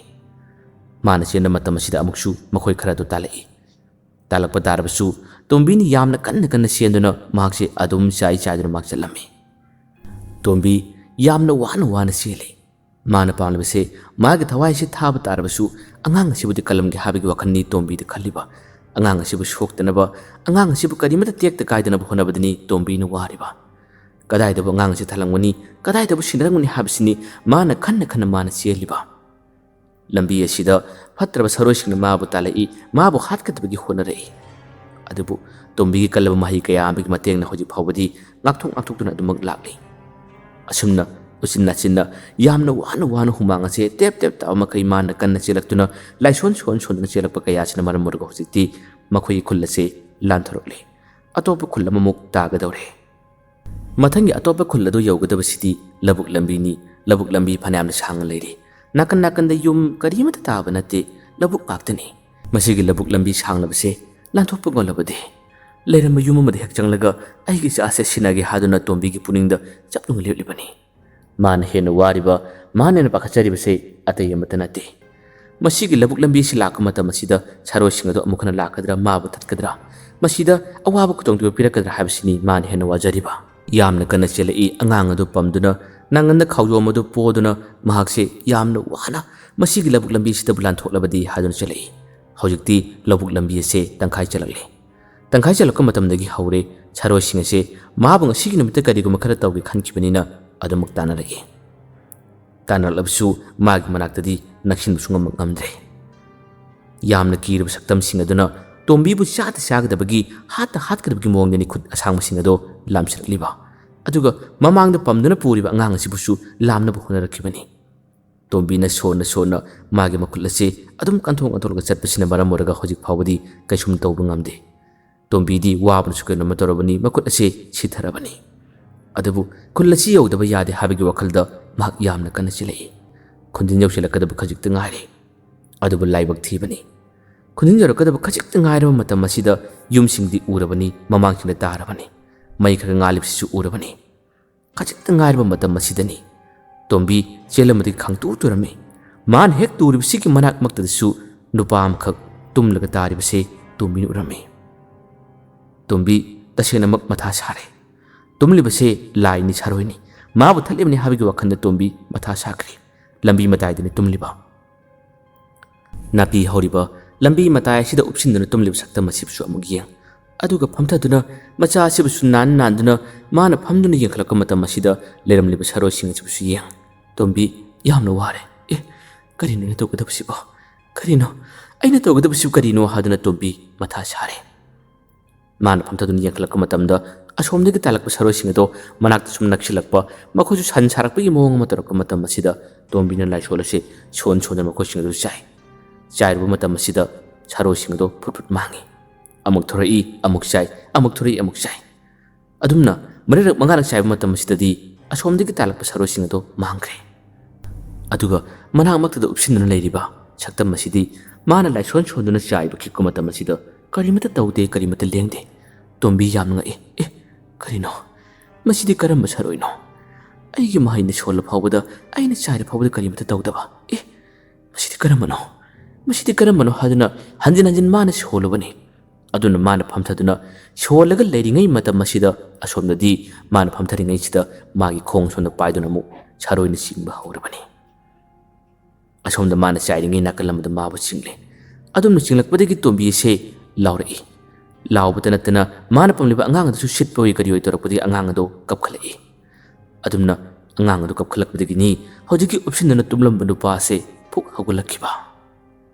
ꯃꯥꯅ ꯆꯦꯟꯕ ꯃꯇꯝ ꯑꯁꯤꯗ ꯑꯃꯨꯛꯁꯨ ꯃꯈꯣꯏ ꯈꯔ ꯑꯗꯨ ꯇꯥꯜꯂꯛꯏ꯫ ꯇꯥꯜꯂꯛꯄ ꯇꯥꯔꯕꯁꯨ ꯇꯣꯝꯕꯤꯅ ꯌꯥꯝꯅ ꯀꯟꯅ ꯀꯟꯅ ꯆꯦꯟꯗꯨꯅ ꯃꯍꯥꯛꯁꯦ ꯑꯗꯨꯝ ꯆꯥꯏ ꯆꯥꯏꯗꯨꯅ ꯃꯍꯥꯛ ꯆꯠꯂꯝꯃꯤ꯫ ꯇꯣꯝꯕꯤ ꯌꯥꯝꯅ ꯋꯥꯅ ꯋꯥꯅ ꯆꯦꯜꯂꯤ꯫ ꯃꯥꯅ ꯄꯥꯝꯂꯤꯕꯁꯦ ꯃꯥꯒꯤ ꯊꯋꯥꯏꯁꯦ ꯊꯥꯕ ꯇꯥꯔꯕꯁꯨ ꯑꯉꯥꯡ ꯑꯁꯤꯕꯨꯗꯤ ꯀꯜꯂꯝꯒꯦ ꯍꯥꯏꯕꯒꯤ ꯋꯥꯈꯜꯅꯤ ꯇꯣꯝꯕꯤꯗ ꯈꯜꯂꯤꯕ꯫ ꯑꯉꯥꯡ ꯑꯁꯤꯕꯨ ꯁꯣꯛꯇꯅꯕ, ꯑꯉꯥꯡ ꯑꯁꯤꯕꯨ ꯀꯔꯤꯃꯠꯇ ꯇꯦꯛꯇ ꯀꯥꯏꯗꯅꯕ ꯍꯣꯠꯅꯕꯗꯅꯤ ꯇꯣꯝꯕꯤꯅ ꯋꯥꯔꯤꯕ꯫ ꯀꯗꯥꯏꯗꯕꯨ ꯑꯉꯥꯡ ꯑꯁꯤ ꯊꯜꯂꯝꯒꯅꯤ, ꯀꯗꯥꯏꯗꯕꯨ ꯁꯤꯟꯅꯔꯝꯒꯅꯤ ꯍꯥꯏꯕꯁꯤꯅꯤ ꯃꯥꯅ ꯈꯟꯅ ꯈꯟꯅ ꯃꯥꯅ ꯆꯦꯜꯂꯤꯕ꯫ ꯂꯝꯕꯤ ꯑꯁꯤꯗ ꯐꯠꯇ꯭ꯔꯕ ꯁꯔꯣꯏꯁꯤꯡꯅ ꯃꯥꯕꯨ ꯇꯥꯜꯂꯛꯏ, ꯃꯥꯕꯨ ꯍꯥꯠꯀꯗꯕꯒꯤ ꯍꯣꯠꯅꯔꯛꯏ꯫ ꯑꯗꯨꯕꯨ ꯇꯣꯝꯕꯤꯒꯤ ꯀꯜꯂꯕ ꯃꯍꯩ ꯀꯌꯥ ꯑꯃꯒꯤ ꯃꯇꯦꯡꯅ ꯍꯧꯖꯤꯛ ꯐꯥꯎꯕꯗꯤ ꯉꯥꯛꯊꯣꯛ ꯉꯥꯛꯊꯣꯛꯇꯨꯅ ꯑꯗꯨꯃꯛ ꯂꯥꯛꯂꯤ꯫ ꯑꯁꯨꯝꯅ ꯎꯆꯤꯟ ꯅꯥꯆꯤꯟꯅ ꯌꯥꯝꯅ ꯋꯥꯅ ꯋꯥꯅ ꯍꯨꯃꯥꯡ ꯑꯁꯦ ꯇꯦꯞ ꯇꯦꯞ ꯇꯥꯕ ꯃꯈꯩ ꯃꯥꯅ ꯀꯟꯅ ꯆꯦꯜꯂꯛꯇꯨꯅ, ꯂꯥꯏꯁꯣꯟ ꯁꯣꯟ ꯁꯣꯟꯗꯨꯅ ꯆꯦꯜꯂꯛꯄ ꯀꯌꯥꯁꯤꯅ ꯃꯔꯝ ꯑꯣꯏꯔꯒ ꯍꯧꯖꯤꯛꯇꯤ ꯃꯈꯣꯏꯒꯤ ꯈꯨꯜ ꯑꯁꯦ ꯂꯥꯟꯊꯣꯔꯛꯂꯦ꯫ ꯑꯇꯣꯞꯄ ꯈꯨꯜ ꯑꯃꯃꯨꯛ ꯇꯥꯒꯗꯧꯔꯦ꯫ ꯃꯊꯪꯒꯤ ꯑꯇꯣꯞꯄ ꯈꯨꯜ ꯑꯗꯨ ꯌꯧꯒꯗꯕꯁꯤꯗꯤ ꯂꯧꯕꯨꯛ ꯂꯝꯕꯤꯅꯤ꯫ ꯂꯧꯕꯨꯛ ꯂꯝꯕꯤ ꯐꯅꯌꯥꯝꯅ ꯁꯥꯡꯅ ꯂꯩꯔꯤ꯫ ꯅꯥꯀꯟ ꯅꯥꯀꯟꯗ ꯌꯨꯝ ꯀꯔꯤꯃꯠꯇ ꯇꯥꯕ ꯅꯠꯇꯦ, ꯂꯧꯕꯨꯛ ꯉꯥꯛꯇꯅꯤ꯫ ꯃꯁꯤꯒꯤ ꯂꯧꯕꯨꯛ ꯂꯝꯕꯤ ꯁꯥꯡꯂꯕꯁꯦ ꯂꯥꯟꯊꯣꯛꯄ ꯉꯝꯂꯕꯗꯤ, ꯂꯩꯔꯝꯕ ꯌꯨꯝ ꯑꯃꯗ ꯍꯦꯛ ꯆꯪꯂꯒ ꯑꯩꯒꯤ ꯏꯆꯥꯁꯦ ꯁꯤꯟꯅꯒꯦ ꯍꯥꯏꯗꯨꯅ ꯇꯣꯝꯕꯤꯒꯤ ꯄꯨꯛꯅꯤꯡꯗ ꯆꯞ ꯌꯨꯡ ꯂꯦꯞꯂꯤꯕꯅꯤ꯫ ꯃꯥꯅ ꯍꯦꯟꯅ ꯋꯥꯔꯤꯕ, ꯃꯥꯅ ꯍꯦꯟꯅ ꯄꯥꯈꯠꯆꯔꯤꯕꯁꯦ ꯑꯇꯩ ꯑꯃꯠꯇ ꯅꯠꯇꯦ꯫ ꯃꯁꯤꯒꯤ ꯂꯧꯕꯨꯛ ꯂꯝꯕꯤ ꯑꯁꯤ ꯂꯥꯛꯄ ꯃꯇꯝ ꯑꯁꯤꯗ ꯁꯥꯔꯣꯏꯁꯤꯡ ꯑꯗꯨ ꯑꯃꯨꯛ ꯍꯟꯅ ꯂꯥꯛꯀꯗ꯭ꯔꯥ, ꯃꯥꯕꯨ ꯊꯠꯀꯗ꯭ꯔꯥ? ꯃꯁꯤꯗ ꯑꯋꯥꯕ ꯈꯨꯗꯣꯡꯊꯤꯕ ꯄꯤꯔꯛꯀꯗ꯭ꯔꯥ ꯍꯥꯏꯕꯁꯤꯅꯤ ꯃꯥꯅ ꯍꯦꯟꯅ ꯋꯥꯖꯔꯤꯕ꯫ ꯌꯥꯝꯅ ꯀꯟꯅ ꯆꯦꯜꯂꯛꯏ꯫ ꯑꯉꯥꯡ ꯑꯗꯨ ꯄꯝꯗꯨꯅ, ꯅꯥꯉꯟꯗ ꯈꯥꯎꯖꯣꯝ ꯑꯗꯨ ꯄꯣꯗꯨꯅ, ꯃꯍꯥꯛꯁꯦ ꯌꯥꯝꯅ ꯋꯥꯅ ꯃꯁꯤꯒꯤ ꯂꯧꯕꯨꯛ ꯂꯝꯕꯤꯁꯤꯗꯕꯨ ꯂꯥꯟꯊꯣꯛꯂꯕꯗꯤ ꯍꯥꯏꯗꯨꯅ ꯆꯦꯜꯂꯛꯏ꯫ ꯍꯧꯖꯤꯛꯇꯤ ꯂꯧꯕꯨꯛ ꯂꯝꯕꯤ ꯑꯁꯦ ꯇꯪꯈꯥꯏ ꯆꯦꯜꯂꯛꯂꯦ꯫ ꯇꯪꯈꯥꯏ ꯆꯦꯜꯂꯛꯄ ꯃꯇꯝꯗꯒꯤ ꯍꯧꯔꯦ ꯁꯥꯔꯣꯏꯁꯤꯡ ꯑꯁꯦ ꯃꯥꯕꯨ ꯉꯁꯤꯒꯤ ꯅꯨꯃꯤꯠꯇ ꯀꯔꯤꯒꯨꯝꯕ ꯈꯔ ꯇꯧꯒꯦ ꯈꯟꯈꯤꯕꯅꯤꯅ ꯑꯗꯨꯃꯛ ꯇꯥꯟꯅꯔꯛꯏ꯫ ꯇꯥꯟꯅꯔꯛꯂꯕꯁꯨ ꯃꯥꯒꯤ ꯃꯅꯥꯛꯇꯗꯤ ꯅꯛꯁꯤꯟꯕꯁꯨ ꯉꯝꯕ ꯉꯝꯗ꯭ꯔꯦ꯫ ꯌꯥꯝꯅ ꯀꯤꯔꯕ ꯁꯛꯇꯝꯁꯤꯡ ꯑꯗꯨꯅ ꯇꯣꯝꯕꯤꯕꯨ ꯆꯥꯗ ꯆꯥꯒꯗꯕꯒꯤ, ꯍꯥꯠꯇ ꯍꯥꯠꯀꯗꯕꯒꯤ ꯃꯑꯣꯡꯗꯅꯤ ꯈꯨꯠ ꯑꯁꯥꯡꯕꯁꯤꯡ ꯑꯗꯣ ꯂꯥꯝꯁꯤꯜꯂꯛꯂꯤꯕ꯫ ꯑꯗꯨꯒ ꯃꯃꯥꯡꯗ ꯄꯝꯗꯨꯅ ꯄꯨꯔꯤꯕ ꯑꯉꯥꯡ ꯑꯁꯤꯕꯨꯁꯨ ꯂꯥꯝꯅꯕ ꯍꯣꯠꯅꯔꯛꯈꯤꯕꯅꯤ꯫ ꯇꯣꯝꯕꯤꯅ ꯁꯣꯟꯅ ꯁꯣꯟꯅ ꯃꯥꯒꯤ ꯃꯈꯨꯠ ꯑꯁꯤ ꯑꯗꯨꯝ ꯀꯟꯊꯣꯛ ꯀꯟꯊꯣꯛꯂꯒ ꯆꯠꯄꯁꯤꯅ ꯃꯔꯝ ꯑꯣꯏꯔꯒ ꯍꯧꯖꯤꯛ ꯐꯥꯎꯕꯗꯤ ꯀꯩꯁꯨꯝ ꯇꯧꯕ ꯉꯝꯗꯦ꯫ ꯇꯣꯝꯕꯤꯗꯤ ꯋꯥꯕꯅꯁꯨ ꯀꯩꯅꯣꯝꯃ ꯇꯧꯔꯕꯅꯤ, ꯃꯈꯨꯠ ꯑꯁꯤ ꯁꯤꯊꯔꯕꯅꯤ꯫ ꯑꯗꯨꯕꯨ ꯈꯨꯜ ꯑꯁꯤ ꯌꯧꯗꯕ ꯌꯥꯗꯦ ꯍꯥꯏꯕꯒꯤ ꯋꯥꯈꯜꯗ ꯃꯍꯥꯛ ꯌꯥꯝꯅ ꯀꯟꯅ ꯆꯦꯜꯂꯛꯏ꯫ ꯈꯨꯟꯖꯤꯟ ꯌꯧꯁꯤꯜꯂꯛꯀꯗꯕ ꯈꯖꯤꯛꯇ ꯉꯥꯏꯔꯦ꯫ ꯑꯗꯨꯕꯨ ꯂꯥꯏꯕꯛ ꯊꯤꯕꯅꯤ꯫ ꯈꯨꯟꯖꯤꯟ ꯌꯧꯔꯛꯀꯗꯕ ꯈꯖꯤꯛꯇ ꯉꯥꯏꯔꯕ ꯃꯇꯝ ꯑꯁꯤꯗ ꯌꯨꯝꯁꯤꯡꯗꯤ ꯎꯔꯕꯅꯤ, ꯃꯃꯥꯡꯁꯤꯡꯗ ꯇꯥꯔꯕꯅꯤ꯫ ꯃꯩ ꯈꯔ ꯉꯥꯜꯂꯤꯕꯁꯤꯁꯨ ꯎꯔꯕꯅꯤ꯫ ꯈꯖꯤꯛꯇ ꯉꯥꯏꯔꯕ ꯃꯇꯝ ꯑꯁꯤꯗꯅꯤ ꯇꯣꯝꯕꯤ ꯆꯦꯜꯂꯝꯕꯗꯒꯤ ꯈꯪꯇꯨ ꯇꯨꯔꯝꯃꯤ꯫ ꯃꯥꯅ ꯍꯦꯛ ꯇꯨꯔꯤꯕꯁꯤꯒꯤ ꯃꯅꯥꯛꯃꯛꯇꯗꯁꯨ ꯅꯨꯄꯥ ꯑꯃꯈꯛ ꯇꯨꯝꯂꯒ ꯇꯥꯔꯤꯕꯁꯦ ꯇꯣꯝꯕꯤꯅ ꯎꯔꯝꯃꯤ꯫ ꯇꯣꯝꯕꯤ ꯇꯁꯦꯡꯅꯃꯛ ꯃꯊꯥ ꯁꯥꯔꯦ꯫ ꯇꯨꯝꯂꯤꯕꯁꯦ ꯂꯥꯏꯅꯤ, ꯁꯥꯔꯣꯏꯅꯤ꯫ ꯃꯥꯕꯨ ꯊꯠꯂꯤꯕꯅꯤ ꯍꯥꯏꯕꯒꯤ ꯋꯥꯈꯜꯗ ꯇꯣꯝꯕꯤ ꯃꯊꯥ ꯁꯥꯈ꯭ꯔꯦ꯫ ꯂꯝꯕꯤ ꯃꯇꯥꯏꯗꯅꯤ ꯇꯨꯝꯂꯤꯕ꯫ ꯅꯥꯄꯤ ꯍꯧꯔꯤꯕ ꯂꯝꯕꯤ ꯃꯇꯥꯏ ꯑꯁꯤꯗ ꯎꯞꯁꯤꯟꯗꯨꯅ ꯇꯨꯝꯂꯤꯕ ꯁꯛꯇꯝ ꯑꯁꯤꯕꯨꯁꯨ ꯑꯃꯨꯛ ꯌꯦꯡ꯫ ꯑꯗꯨꯒ ꯐꯝꯊꯗꯨꯅ ꯃꯆꯥ ꯑꯁꯤꯕꯨꯁꯨ ꯅꯥꯟ ꯅꯥꯟꯗꯨꯅ ꯃꯥꯅ ꯐꯝꯗꯨꯅ ꯌꯦꯡꯈꯠꯂꯛꯄ ꯃꯇꯝ ꯑꯁꯤꯗ ꯂꯩꯔꯝꯂꯤꯕ ꯁꯥꯔꯣꯏꯁꯤꯡ ꯑꯁꯤꯕꯨꯁꯨ ꯌꯦꯡ꯫ ꯇꯣꯝꯕꯤ ꯌꯥꯝꯅ ꯋꯥꯔꯦ꯫ "ꯑꯦ, ꯀꯔꯤꯅꯣ ꯑꯩꯅ ꯇꯧꯒꯗꯕꯁꯤꯕꯣ? ꯀꯔꯤꯅꯣ? ꯑꯩꯅ ꯇꯧꯒꯗꯕꯁꯤꯕꯨ ꯀꯔꯤꯅꯣ?" ꯍꯥꯏꯗꯨꯅ ꯇꯣꯝꯕꯤ ꯃꯊꯥ ꯁꯥꯔꯦ꯫ ꯃꯥꯅ ꯐꯝꯊꯗꯨꯅ ꯌꯦꯡꯈꯠꯂꯛꯄ ꯃꯇꯝꯗ ꯑꯁꯣꯝꯗꯒꯤ ꯇꯥꯜꯂꯛꯄ ꯁꯥꯔꯣꯏꯁꯤꯡ ꯑꯗꯣ ꯃꯅꯥꯛꯇ ꯁꯨꯝ ꯅꯛꯁꯤꯜꯂꯛꯄ, ꯃꯈꯣꯏꯁꯨ ꯁꯟ ꯁꯥꯔꯛꯄꯒꯤ ꯃꯑꯣꯡ ꯑꯃ ꯇꯧꯔꯛꯄ ꯃꯇꯝ ꯑꯁꯤꯗ ꯇꯣꯝꯕꯤꯅ ꯂꯥꯏꯁꯣꯟ ꯑꯁꯤ ꯁꯣꯟ ꯁꯣꯟꯗꯨꯅ ꯃꯈꯣꯏꯁꯤꯡ ꯑꯗꯨ ꯆꯥꯏ꯫ ꯆꯥꯏꯔꯨꯕ ꯃꯇꯝ ꯑꯁꯤꯗ ꯁꯥꯔꯣꯏꯁꯤꯡ ꯑꯗꯣ ꯐꯨꯠ ꯐꯨꯠ ꯃꯥꯡꯉꯤ꯫ ꯑꯃꯨꯛ ꯊꯣꯔꯛꯏ, ꯑꯃꯨꯛ ꯆꯥꯏ, ꯑꯃꯨꯛ ꯊꯣꯔꯛꯏ, ꯑꯃꯨꯛ ꯆꯥꯏ꯫ ꯑꯗꯨꯝꯅ ꯃꯔꯤꯔꯛ ꯃꯉꯥꯔꯛ ꯆꯥꯏꯕ ꯃꯇꯝ ꯑꯁꯤꯗꯗꯤ ꯑꯁꯣꯝꯗꯒꯤ ꯇꯥꯜꯂꯛꯄ ꯁꯥꯔꯣꯏꯁꯤꯡ ꯑꯗꯣ ꯃꯥꯡꯈ꯭ꯔꯦ꯫ ꯑꯗꯨꯒ ꯃꯅꯥꯛꯃꯛꯇꯗ ꯎꯞꯁꯤꯟꯗꯨꯅ ꯂꯩꯔꯤꯕ ꯁꯛꯇꯝ ꯑꯁꯤꯗꯤ ꯃꯥꯅ ꯂꯥꯏꯁꯣꯟ ꯁꯣꯟꯗꯨꯅ ꯆꯥꯏꯕ ꯈꯤꯛꯄ ꯃꯇꯝ ꯑꯁꯤꯗ ꯀꯔꯤꯃꯠꯇ ꯇꯧꯗꯦ, ꯀꯔꯤꯃꯠꯇ ꯂꯦꯡꯗꯦ꯫ ꯇꯣꯝꯕꯤ ꯌꯥꯝꯅ ꯉꯛꯏ꯫ "ꯑꯦ, ꯀꯔꯤꯅꯣ? ꯃꯁꯤꯗꯤ ꯀꯔꯝꯕ ꯁꯥꯔꯣꯏꯅꯣ? ꯑꯩꯒꯤ ꯃꯍꯩꯅ ꯁꯣꯜꯂ ꯐꯥꯎꯕꯗ, ꯑꯩꯅ ꯆꯥꯏꯔ ꯐꯥꯎꯕꯗ ꯀꯔꯤꯃꯠꯇ ꯇꯧꯗꯕ? ꯑꯦ, ꯃꯁꯤꯗꯤ ꯀꯔꯝꯕꯅꯣ? ꯃꯁꯤꯗꯤ ꯀꯔꯝꯕꯅꯣ?" ꯍꯥꯏꯗꯨꯅ ꯍꯟꯖꯤꯟ ꯍꯟꯖꯤꯟ ꯃꯥꯅ ꯁꯣꯜꯂꯨꯕꯅꯤ꯫ ꯑꯗꯨꯅ ꯃꯥꯅ ꯐꯝꯊꯗꯨꯅ ꯁꯣꯜꯂꯒ ꯂꯩꯔꯤꯉꯩ ꯃꯇꯝ ꯑꯁꯤꯗ ꯑꯁꯣꯝꯗꯗꯤ ꯃꯥꯅ ꯐꯝꯊꯔꯤꯉꯩꯁꯤꯗ ꯃꯥꯒꯤ ꯈꯣꯡ ꯁꯣꯝꯗ ꯄꯥꯏꯗꯨꯅ ꯑꯃꯨꯛ ꯁꯥꯔꯣꯏꯅ ꯆꯤꯡꯕ ꯍꯧꯔꯕꯅꯤ꯫ ꯑꯁꯣꯝꯗ ꯃꯥꯅ ꯆꯥꯏꯔꯤꯉꯩ ꯅꯥꯀꯜ ꯑꯃꯗ ꯃꯥꯕꯨ ꯆꯤꯡꯂꯦ꯫ ꯑꯗꯨꯝꯅ ꯆꯤꯡꯂꯛꯄꯗꯒꯤ ꯇꯣꯝꯕꯤ ꯑꯁꯦ ꯂꯥꯎꯔꯛꯏ꯫ ꯂꯥꯎꯕꯇ ꯅꯠꯇꯅ ꯃꯥꯅ ꯄꯝꯂꯤꯕ ꯑꯉꯥꯡ ꯑꯗꯨꯁꯨ ꯁꯤꯠꯄ ꯑꯣꯏ ꯀꯔꯤ ꯑꯣꯏ ꯇꯧꯔꯛꯄꯗꯒꯤ ꯑꯉꯥꯡ ꯑꯗꯨ ꯀꯞꯈꯠꯂꯛꯏ꯫ ꯑꯗꯨꯝꯅ ꯑꯉꯥꯡ ꯑꯗꯨ ꯀꯞꯈꯠꯂꯛꯄꯗꯒꯤꯅꯤ ꯍꯧꯖꯤꯛꯀꯤ ꯎꯞꯁꯤꯟꯗꯨꯅ ꯇꯨꯝꯂꯝꯕ ꯅꯨꯄꯥ ꯑꯁꯦ ꯐꯨꯛ ꯍꯧꯒꯠꯂꯛꯈꯤꯕ꯫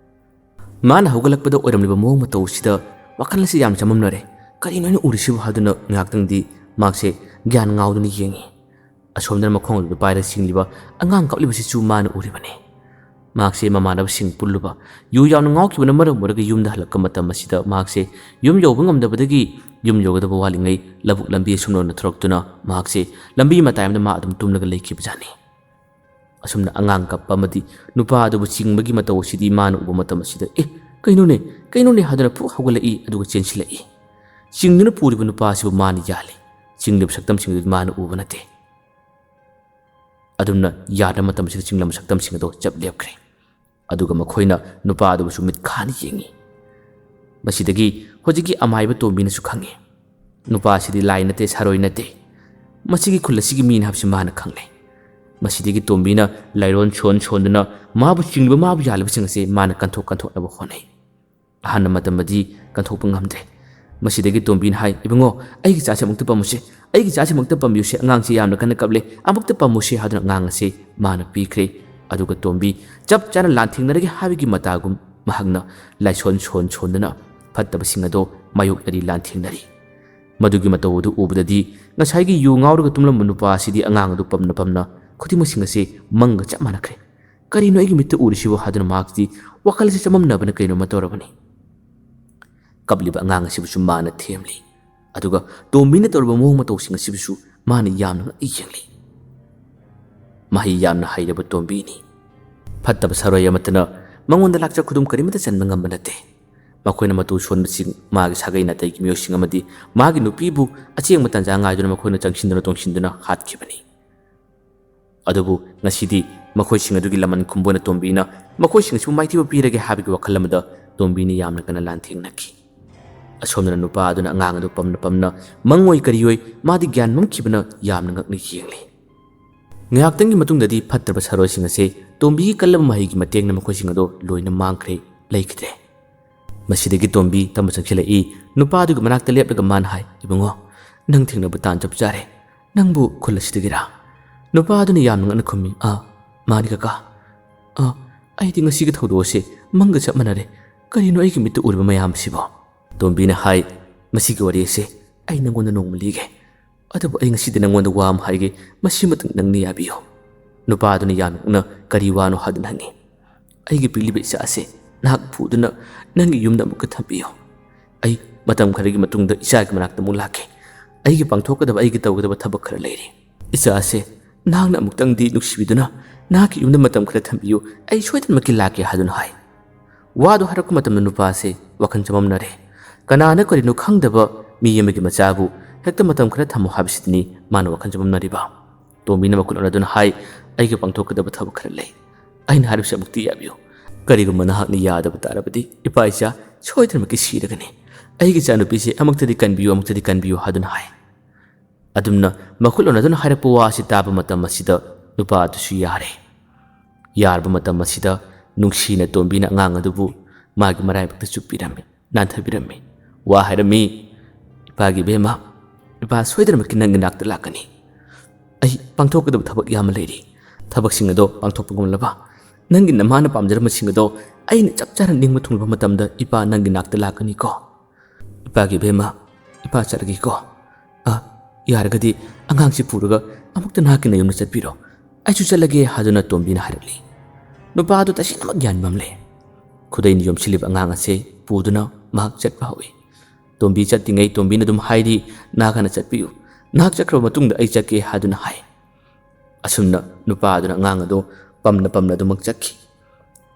ꯃꯥꯅ ꯍꯧꯒꯠꯂꯛꯄꯗ ꯑꯣꯏꯔꯝꯂꯤꯕ ꯃꯑꯣꯡ ꯃꯇꯧ ꯑꯁꯤꯗ ꯋꯥꯈꯜ ꯑꯁꯤ ꯌꯥꯝ ꯆꯃꯝꯅꯔꯦ꯫ "ꯀꯔꯤꯅꯣ ꯑꯩꯅ ꯎꯔꯤꯁꯤꯕꯨ?" ꯍꯥꯏꯗꯨꯅ ꯉꯥꯏꯍꯥꯛꯇꯪꯗꯤ ꯃꯍꯥꯛꯁꯦ ꯒ꯭ꯌꯥꯟ ꯉꯥꯎꯗꯨꯅ ꯌꯦꯡꯉꯤ꯫ ꯑꯁꯣꯝꯗꯅ ꯃꯈꯣꯡ ꯑꯗꯨꯗ ꯄꯥꯏꯔꯒ ꯆꯤꯡꯂꯤꯕ ꯑꯉꯥꯡ ꯀꯞꯂꯤꯕꯁꯤꯁꯨ ꯃꯥꯅ ꯎꯔꯤꯕꯅꯤ꯫ ꯃꯍꯥꯛꯁꯦ ꯃꯃꯥꯟꯅꯕꯁꯤꯡ ꯄꯨꯜꯂꯨꯕ, ꯌꯨ ꯌꯥꯝꯅ ꯉꯥꯎꯈꯤꯕꯅ ꯃꯔꯝ ꯑꯣꯏꯔꯒ ꯌꯨꯝꯗ ꯍꯜꯂꯛꯄ ꯃꯇꯝ ꯑꯁꯤꯗ ꯃꯍꯥꯛꯁꯦ ꯌꯨꯝ ꯌꯧꯕ ꯉꯝꯗꯕꯗꯒꯤ ꯌꯨꯝ ꯌꯧꯒꯗꯕ ꯋꯥꯠꯂꯤꯉꯩ ꯂꯧꯕꯨꯛ ꯂꯝꯕꯤ ꯑꯁꯨꯝꯅ ꯊꯣꯔꯛꯇꯨꯅ ꯃꯍꯥꯛꯁꯦ ꯂꯝꯕꯤ ꯃꯇꯥꯏ ꯑꯃꯗ ꯃꯥ ꯑꯗꯨꯝ ꯇꯨꯝꯂꯒ ꯂꯩꯈꯤꯕꯖꯥꯠꯅꯤ꯫ ꯑꯁꯨꯝꯅ ꯑꯉꯥꯡ ꯀꯞꯄ ꯑꯃꯗꯤ ꯅꯨꯄꯥ ꯑꯗꯨꯕꯨ ꯆꯤꯡꯕꯒꯤ ꯃꯇꯧ ꯑꯁꯤꯗꯤ ꯃꯥꯅ ꯎꯕ ꯃꯇꯝ ꯑꯁꯤꯗ, "ꯑꯦ, ꯀꯩꯅꯣꯅꯦ, ꯀꯩꯅꯣꯅꯦ?" ꯍꯥꯏꯗꯨꯅ ꯐꯨꯛ ꯍꯧꯒꯠꯂꯛꯏ, ꯑꯗꯨꯒ ꯆꯦꯟꯁꯤꯜꯂꯛꯏ꯫ ꯆꯤꯡꯗꯨꯅ ꯄꯨꯔꯤꯕ ꯅꯨꯄꯥ ꯑꯁꯤꯕꯨ ꯃꯥꯅ ꯌꯥꯜꯂꯤ꯫ ꯆꯤꯡꯂꯤꯕ ꯁꯛꯇꯝꯁꯤꯡꯗꯨꯗꯤ ꯃꯥꯅ ꯎꯕ ꯅꯠꯇꯦ꯫ ꯑꯗꯨꯝꯅ ꯌꯥꯗꯕ ꯃꯇꯝꯁꯤꯗ ꯆꯤꯡꯂꯝꯕ ꯁꯛꯇꯝꯁꯤꯡ ꯑꯗꯣ ꯆꯞ ꯂꯦꯞꯈ꯭ꯔꯦ꯫ ꯑꯗꯨꯒ ꯃꯈꯣꯏꯅ ꯅꯨꯄꯥ ꯑꯗꯨꯕꯨꯁꯨ ꯃꯤꯠ ꯈꯥꯅ ꯌꯦꯡꯉꯤ꯫ ꯃꯁꯤꯗꯒꯤ ꯍꯧꯖꯤꯛꯀꯤ ꯑꯃꯥꯏꯕ ꯇꯣꯝꯕꯤꯅꯁꯨ ꯈꯪꯉꯤ, ꯅꯨꯄꯥ ꯑꯁꯤꯗꯤ ꯂꯥꯏ ꯅꯠꯇꯦ, ꯁꯥꯔꯣꯏ ꯅꯠꯇꯦ, ꯃꯁꯤꯒꯤ ꯈꯨꯜ ꯑꯁꯤꯒꯤ ꯃꯤꯅꯤ ꯍꯥꯏꯕꯁꯤ ꯃꯥꯅ ꯈꯪꯂꯦ꯫ ꯃꯁꯤꯗꯒꯤ ꯇꯣꯝꯕꯤꯅ ꯂꯥꯏꯔꯣꯟ ꯁꯣꯟ ꯁꯣꯟꯗꯨꯅ ꯃꯥꯕꯨ ꯆꯤꯡꯂꯤꯕ, ꯃꯥꯕꯨ ꯌꯥꯜꯂꯤꯕꯁꯤꯡ ꯑꯁꯤ ꯃꯥꯅ ꯀꯟꯊꯣꯛ ꯀꯟꯊꯣꯛꯅꯕ ꯍꯣꯠꯅꯩ꯫ ꯑꯍꯥꯟꯕ ꯃꯇꯝꯗꯗꯤ ꯀꯟꯊꯣꯛꯄ ꯉꯝꯗ꯭ꯔꯦ꯫ ꯃꯁꯤꯗꯒꯤ ꯇꯣꯝꯕꯤꯅ ꯍꯥꯏ, "ꯏꯕꯨꯡꯉꯣ, ꯑꯩꯒꯤ ꯆꯥꯁꯦ ꯑꯃꯨꯛꯇ ꯄꯥꯝꯃꯨꯁꯦ, ꯑꯩꯒꯤ ꯆꯥꯁꯦ ꯑꯃꯨꯛꯇ ꯄꯥꯝꯕꯤꯌꯨꯁꯦ, ꯑꯉꯥꯡꯁꯤ ꯌꯥꯝꯅ ꯀꯟꯅ ꯀꯞꯂꯦ, ꯑꯃꯨꯛꯇ ꯄꯥꯝꯃꯨꯁꯦ" ꯍꯥꯏꯗꯨꯅ ꯑꯉꯥꯡ ꯑꯁꯤ ꯃꯥꯅ ꯄꯤꯈ꯭ꯔꯦ꯫ ꯑꯗꯨꯒ ꯇꯣꯝꯕꯤ ꯆꯞ ꯆꯥꯅ ꯂꯥꯟꯊꯦꯡꯅꯔꯒꯦ ꯍꯥꯏꯕꯒꯤ ꯃꯇꯥꯒꯨꯝ ꯃꯍꯥꯛꯅ ꯂꯥꯏꯁꯣꯟ ꯁꯣꯟ ꯁꯣꯟꯗꯨꯅ ꯐꯠꯇꯕꯁꯤꯡ ꯑꯗꯣ ꯃꯥꯌꯣꯛꯅꯔꯤ, ꯂꯥꯟꯊꯦꯡꯅꯔꯤ꯫ ꯃꯗꯨꯒꯤ ꯃꯇꯧ ꯑꯗꯨ ꯎꯕꯗꯗꯤ ꯉꯁꯥꯏꯒꯤ ꯌꯨ ꯉꯥꯎꯔꯒ ꯇꯨꯝꯂꯝꯕ ꯅꯨꯄꯥ ꯑꯁꯤꯗꯤ ꯑꯉꯥꯡ ꯑꯗꯨ ꯄꯝꯅ ꯄꯝꯅ ꯈꯨꯗꯤꯡꯃꯛꯁꯤꯡ ꯑꯁꯤ ꯃꯪꯒ ꯆꯞ ꯃꯥꯟꯅꯈ꯭ꯔꯦ꯫ "ꯀꯔꯤꯅꯣ ꯑꯩꯒꯤ ꯃꯤꯠꯇ ꯎꯔꯤꯁꯤꯕꯨ?" ꯍꯥꯏꯗꯨꯅ ꯃꯍꯥꯛꯇꯤ ꯋꯥꯈꯜꯁꯤ ꯆꯃꯝꯅꯕꯅ ꯀꯩꯅꯣꯝꯃ ꯇꯧꯔꯕꯅꯤ꯫ ꯀꯞꯂꯤꯕ ꯑꯉꯥꯡ ꯑꯁꯤꯕꯨꯁꯨ ꯃꯥꯅ ꯊꯦꯝꯂꯤ, ꯑꯗꯨꯒ ꯇꯣꯝꯕꯤꯅ ꯇꯧꯔꯤꯕ ꯃꯑꯣꯡ ꯃꯇꯧꯁꯤꯡ ꯑꯁꯤꯕꯨꯁꯨ ꯃꯥꯅ ꯌꯥꯝꯅ ꯉꯛꯅ ꯌꯦꯡꯂꯤ꯫ ꯃꯍꯩ ꯌꯥꯝꯅ ꯍꯩꯔꯕ ꯇꯣꯝꯕꯤꯅꯤ꯫ ꯐꯠꯇꯕ ꯁꯥꯔꯣꯏ ꯑꯃꯠꯇꯅ ꯃꯉꯣꯟꯗ ꯂꯥꯛꯆ ꯈꯨꯗꯨꯝ ꯀꯔꯤꯃꯠꯇ ꯆꯟꯕ ꯉꯝꯕ ꯅꯠꯇꯦ꯫ ꯃꯈꯣꯏꯅ ꯃꯇꯨ ꯁꯣꯟꯕꯁꯤꯡ, ꯃꯥꯒꯤ ꯁꯥꯒꯩ ꯅꯥꯇꯩꯒꯤ ꯃꯤꯑꯣꯏꯁꯤꯡ ꯑꯃꯗꯤ ꯃꯥꯒꯤ ꯅꯨꯄꯤꯕꯨ ꯑꯆꯦꯡꯕ ꯇꯥꯟꯖꯥ ꯉꯥꯏꯗꯨꯅ ꯃꯈꯣꯏꯅ ꯆꯪꯁꯤꯟꯗꯨꯅ ꯇꯣꯡꯁꯤꯟꯗꯨꯅ ꯍꯥꯠꯈꯤꯕꯅꯤ꯫ ꯑꯗꯨꯕꯨ ꯉꯁꯤꯗꯤ ꯃꯈꯣꯏꯁꯤꯡ ꯑꯗꯨꯒꯤ ꯂꯃꯟ ꯈꯨꯝꯕ ꯑꯣꯏꯅ ꯇꯣꯝꯕꯤꯅ ꯃꯈꯣꯏꯁꯤꯡ ꯑꯁꯤꯕꯨ ꯃꯥꯏꯊꯤꯕ ꯄꯤꯔꯒꯦ ꯍꯥꯏꯕꯒꯤ ꯋꯥꯈꯜ ꯑꯃꯗ ꯇꯣꯝꯕꯤꯅ ꯌꯥꯝꯅ ꯀꯟꯅ ꯂꯥꯟꯊꯦꯡꯅꯈꯤ꯫ ꯑꯁꯣꯝꯗꯅ ꯅꯨꯄꯥ ꯑꯗꯨꯅ ꯑꯉꯥꯡ ꯑꯗꯨ ꯄꯝꯅ ꯄꯝꯅ ꯃꯪꯑꯣꯏ ꯀꯔꯤꯑꯣꯏ ꯃꯥꯗꯤ ꯒ꯭ꯌꯥꯟ ꯃꯝꯈꯤꯕꯅ ꯌꯥꯝꯅ ꯉꯛꯅ ꯌꯦꯡꯂꯤ꯫ ꯉꯥꯏꯍꯥꯛꯇꯪꯒꯤ ꯃꯇꯨꯡꯗꯗꯤ ꯐꯠꯇ꯭ꯔꯕ ꯁꯥꯔꯣꯏꯁꯤꯡ ꯑꯁꯦ ꯇꯣꯝꯕꯤꯒꯤ ꯀꯜꯂꯕ ꯃꯍꯩꯒꯤ ꯃꯇꯦꯡꯅ ꯃꯈꯣꯏꯁꯤꯡ ꯑꯗꯣ ꯂꯣꯏꯅ ꯃꯥꯡꯈ꯭ꯔꯦ, ꯂꯩꯈꯤꯗ꯭ꯔꯦ꯫ ꯃꯁꯤꯗꯒꯤ ꯇꯣꯝꯕꯤ ꯇꯝꯕ ꯆꯪꯁꯤꯜꯂꯛꯏ꯫ ꯅꯨꯄꯥ ꯑꯗꯨꯒꯤ ꯃꯅꯥꯛꯇ ꯂꯦꯞꯂꯒ ꯃꯥꯅ ꯍꯥꯏ, "ꯏꯕꯨꯡꯉꯣ, ꯅꯪ ꯊꯦꯡꯅꯕ ꯇꯥꯟ ꯆꯞ ꯆꯥꯔꯦ꯫ ꯅꯪꯕꯨ ꯈꯨꯜ ꯑꯁꯤꯗꯒꯤꯔꯥ?" ꯅꯨꯄꯥ ꯑꯗꯨꯅ ꯌꯥꯝꯅ ꯉꯛꯅ ꯈꯨꯝꯃꯤ, "ꯑꯥ, ꯃꯥꯅꯤ ꯀꯀꯥ꯫ ꯑꯥ, ꯑꯩꯗꯤ ꯉꯁꯤꯒꯤ ꯊꯧꯗꯣꯛ ꯑꯁꯤ ꯃꯪꯒ ꯆꯞ ꯃꯥꯟꯅꯔꯦ꯫ ꯀꯔꯤꯅꯣ ꯑꯩꯒꯤ ꯃꯤꯠꯇ ꯎꯔꯤꯕ ꯃꯌꯥꯝ ꯑꯁꯤꯕꯣ?" ꯇꯣꯝꯕꯤꯅ ꯍꯥꯏ, "ꯃꯁꯤꯒꯤ ꯋꯥꯔꯤ ꯑꯁꯤ ꯑꯩ ꯅꯪꯉꯣꯟꯗ ꯅꯣꯡꯃ ꯂꯤꯒꯦ꯫ ꯑꯗꯨꯕꯨ ꯑꯩ ꯉꯁꯤꯗꯤ ꯅꯪꯉꯣꯟꯗ ꯋꯥ ꯑꯃ ꯍꯥꯏꯒꯦ, ꯃꯁꯤꯃꯇꯪ ꯅꯪꯅ ꯌꯥꯕꯤꯌꯨ꯫" ꯅꯨꯄꯥ ꯑꯗꯨꯅ ꯌꯥꯝꯅ ꯉꯛꯅ, "ꯀꯔꯤ ꯋꯥꯅꯣ?" ꯍꯥꯏꯗꯨꯅ ꯍꯪꯉꯤ꯫ "ꯑꯩꯒꯤ ꯄꯤꯛꯂꯤꯕ ꯏꯆꯥ ꯑꯁꯦ ꯅꯍꯥꯛ ꯄꯨꯗꯨꯅ ꯅꯪꯒꯤ ꯌꯨꯝꯗ ꯑꯃꯨꯛꯀ ꯊꯝꯕꯤꯌꯨ꯫ ꯑꯩ ꯃꯇꯝ ꯈꯔꯒꯤ ꯃꯇꯨꯡꯗ ꯏꯆꯥꯒꯤ ꯃꯅꯥꯛꯇ ꯑꯃꯨꯛ ꯂꯥꯛꯀꯦ꯫ ꯑꯩꯒꯤ ꯄꯥꯡꯊꯣꯛꯀꯗꯕ, ꯑꯩꯒꯤ ꯇꯧꯒꯗꯕ ꯊꯕꯛ ꯈꯔ ꯂꯩꯔꯤ꯫ ꯏꯆꯥ ꯑꯁꯦ ꯅꯍꯥꯛꯅ ꯑꯃꯨꯛꯇꯪꯗꯤ ꯅꯨꯡꯁꯤꯕꯤꯗꯨꯅ ꯅꯍꯥꯛꯀꯤ ꯌꯨꯝꯗ ꯃꯇꯝ ꯈꯔ ꯊꯝꯕꯤꯌꯨ꯫ ꯑꯩ ꯁꯣꯏꯗꯅꯃꯛꯀꯤ ꯂꯥꯛꯀꯦ," ꯍꯥꯏꯗꯨꯅ ꯍꯥꯏ꯫ ꯋꯥꯗꯨ ꯍꯥꯏꯔꯛꯄ ꯃꯇꯝꯗ ꯅꯨꯄꯥ ꯑꯁꯦ ꯋꯥꯈꯜ ꯆꯃꯝꯅꯔꯦ꯫ ꯀꯅꯥꯅ ꯀꯔꯤꯅꯣ ꯈꯪꯗꯕ ꯃꯤ ꯑꯃꯒꯤ ꯃꯆꯥꯕꯨ ꯍꯦꯛꯇ ꯃꯇꯝ ꯈꯔ ꯊꯝꯃꯨ ꯍꯥꯏꯕꯁꯤꯗꯅꯤ ꯃꯥꯅ ꯋꯥꯈꯜ ꯆꯃꯝꯅꯔꯤꯕ꯫ ꯇꯣꯝꯕꯤꯅ ꯃꯈꯨꯠ ꯑꯣꯟꯅꯗꯨꯅ ꯍꯥꯏ, "ꯑꯩꯒꯤ ꯄꯥꯡꯊꯣꯛꯀꯗꯕ ꯊꯕꯛ ꯈꯔ ꯂꯩ꯫ ꯑꯩꯅ ꯍꯥꯏꯔꯤꯕꯁꯤ ꯑꯃꯨꯛꯇꯤ ꯌꯥꯕꯤꯌꯨ꯫ ꯀꯔꯤꯒꯨꯝꯕ ꯅꯍꯥꯛꯅ ꯌꯥꯗꯕ ꯇꯥꯔꯕꯗꯤ ꯏꯄꯥ ꯏꯆꯥ ꯁꯣꯏꯗꯅꯃꯛꯀꯤ ꯁꯤꯔꯒꯅꯤ꯫ ꯑꯩꯒꯤ ꯏꯆꯥꯅꯨꯄꯤꯁꯦ ꯑꯃꯨꯛꯇꯗꯤ ꯀꯟꯕꯤꯌꯨ, ꯑꯃꯨꯛꯇꯗꯤ ꯀꯟꯕꯤꯌꯨ," ꯍꯥꯏꯗꯨꯅ ꯍꯥꯏ꯫ ꯑꯗꯨꯝꯅ ꯃꯈꯨꯠ ꯑꯣꯟꯅꯗꯨꯅ ꯍꯥꯏꯔꯛꯄ ꯋꯥ ꯑꯁꯤ ꯇꯥꯕ ꯃꯇꯝ ꯑꯁꯤꯗ ꯅꯨꯄꯥ ꯑꯗꯨꯁꯨ ꯌꯥꯔꯦ꯫ ꯌꯥꯔꯕ ꯃꯇꯝ ꯑꯁꯤꯗ ꯅꯨꯡꯁꯤꯅ ꯇꯣꯝꯕꯤꯅ ꯑꯉꯥꯡ ꯑꯗꯨꯕꯨ ꯃꯥꯒꯤ ꯃꯔꯥꯏꯕꯛꯇ ꯆꯨꯞꯄꯤꯔꯝꯃꯤ, ꯅꯥꯟꯊꯕꯤꯔꯝꯃꯤ꯫ ꯋꯥ ꯍꯥꯏꯔꯝꯃꯤ, "ꯏꯄꯥꯒꯤ ꯏꯕꯦꯝꯃ, ꯏꯄꯥ ꯁꯣꯏꯗꯅꯃꯛꯀꯤ ꯅꯪꯒꯤ ꯅꯥꯛꯇ ꯂꯥꯛꯀꯅꯤ꯫ ꯑꯩ ꯄꯥꯡꯊꯣꯛꯀꯗꯕ ꯊꯕꯛ ꯌꯥꯝꯅ ꯂꯩꯔꯤ꯫ ꯊꯕꯛꯁꯤꯡ ꯑꯗꯣ ꯄꯥꯡꯊꯣꯛꯄ ꯉꯝꯂꯕ ꯅꯪꯒꯤ ꯅꯃꯥꯅ ꯄꯥꯝꯖꯔꯝꯕꯁꯤꯡ ꯑꯗꯣ ꯑꯩꯅ ꯆꯞ ꯆꯥꯅ ꯅꯤꯡꯕ ꯊꯨꯡꯂꯕ ꯃꯇꯝꯗ ꯏꯄꯥ ꯅꯪꯒꯤ ꯅꯥꯛꯇ ꯂꯥꯛꯀꯅꯤꯀꯣ꯫ ꯏꯄꯥꯒꯤ ꯏꯕꯦꯝꯃ, ꯏꯄꯥ ꯆꯠꯂꯒꯦꯀꯣ꯫ ꯑ, ꯌꯥꯔꯒꯗꯤ ꯑꯉꯥꯡꯁꯤ ꯄꯨꯔꯒ ꯑꯃꯨꯛꯇ ꯅꯍꯥꯛꯀꯤ ꯅꯌꯨꯝꯗ ꯆꯠꯄꯤꯔꯣ꯫ ꯑꯩꯁꯨ ꯆꯠꯂꯒꯦ ꯍꯥꯏꯗꯨꯅ ꯇꯣꯝꯕꯤꯅ ꯍꯥꯏꯔꯛꯂꯤ꯫ ꯅꯨꯄꯥ ꯑꯗꯨ ꯇꯁꯦꯡꯅꯃꯛ ꯒ꯭ꯌꯥꯟ ꯃꯝꯂꯦ꯫ ꯈꯨꯗꯩꯅ ꯌꯣꯝꯁꯤꯜꯂꯤꯕ ꯑꯉꯥꯡ ꯑꯁꯦ ꯄꯨꯗꯨꯅ ꯃꯍꯥꯛ ꯆꯠꯄ ꯍꯧꯏ꯫ ꯇꯣꯝꯕꯤ ꯆꯠꯇ꯭ꯔꯤꯉꯩ ꯇꯣꯝꯕꯤꯅ ꯑꯗꯨꯝ ꯍꯥꯏꯔꯤ, "ꯅꯍꯥꯛ ꯍꯥꯟꯅ ꯆꯠꯄꯤꯌꯨ, ꯅꯍꯥꯛ ꯆꯠꯈ꯭ꯔꯕ ꯃꯇꯨꯡꯗ ꯑꯩ ꯆꯠꯀꯦ" ꯍꯥꯏꯗꯨꯅ ꯍꯥꯏ꯫ ꯑꯁꯨꯝꯅ ꯅꯨꯄꯥ ꯑꯗꯨꯅ ꯑꯉꯥꯡ ꯑꯗꯨ ꯄꯝꯅ ꯄꯝꯅ ꯑꯗꯨꯃꯛ ꯆꯠꯈꯤ꯫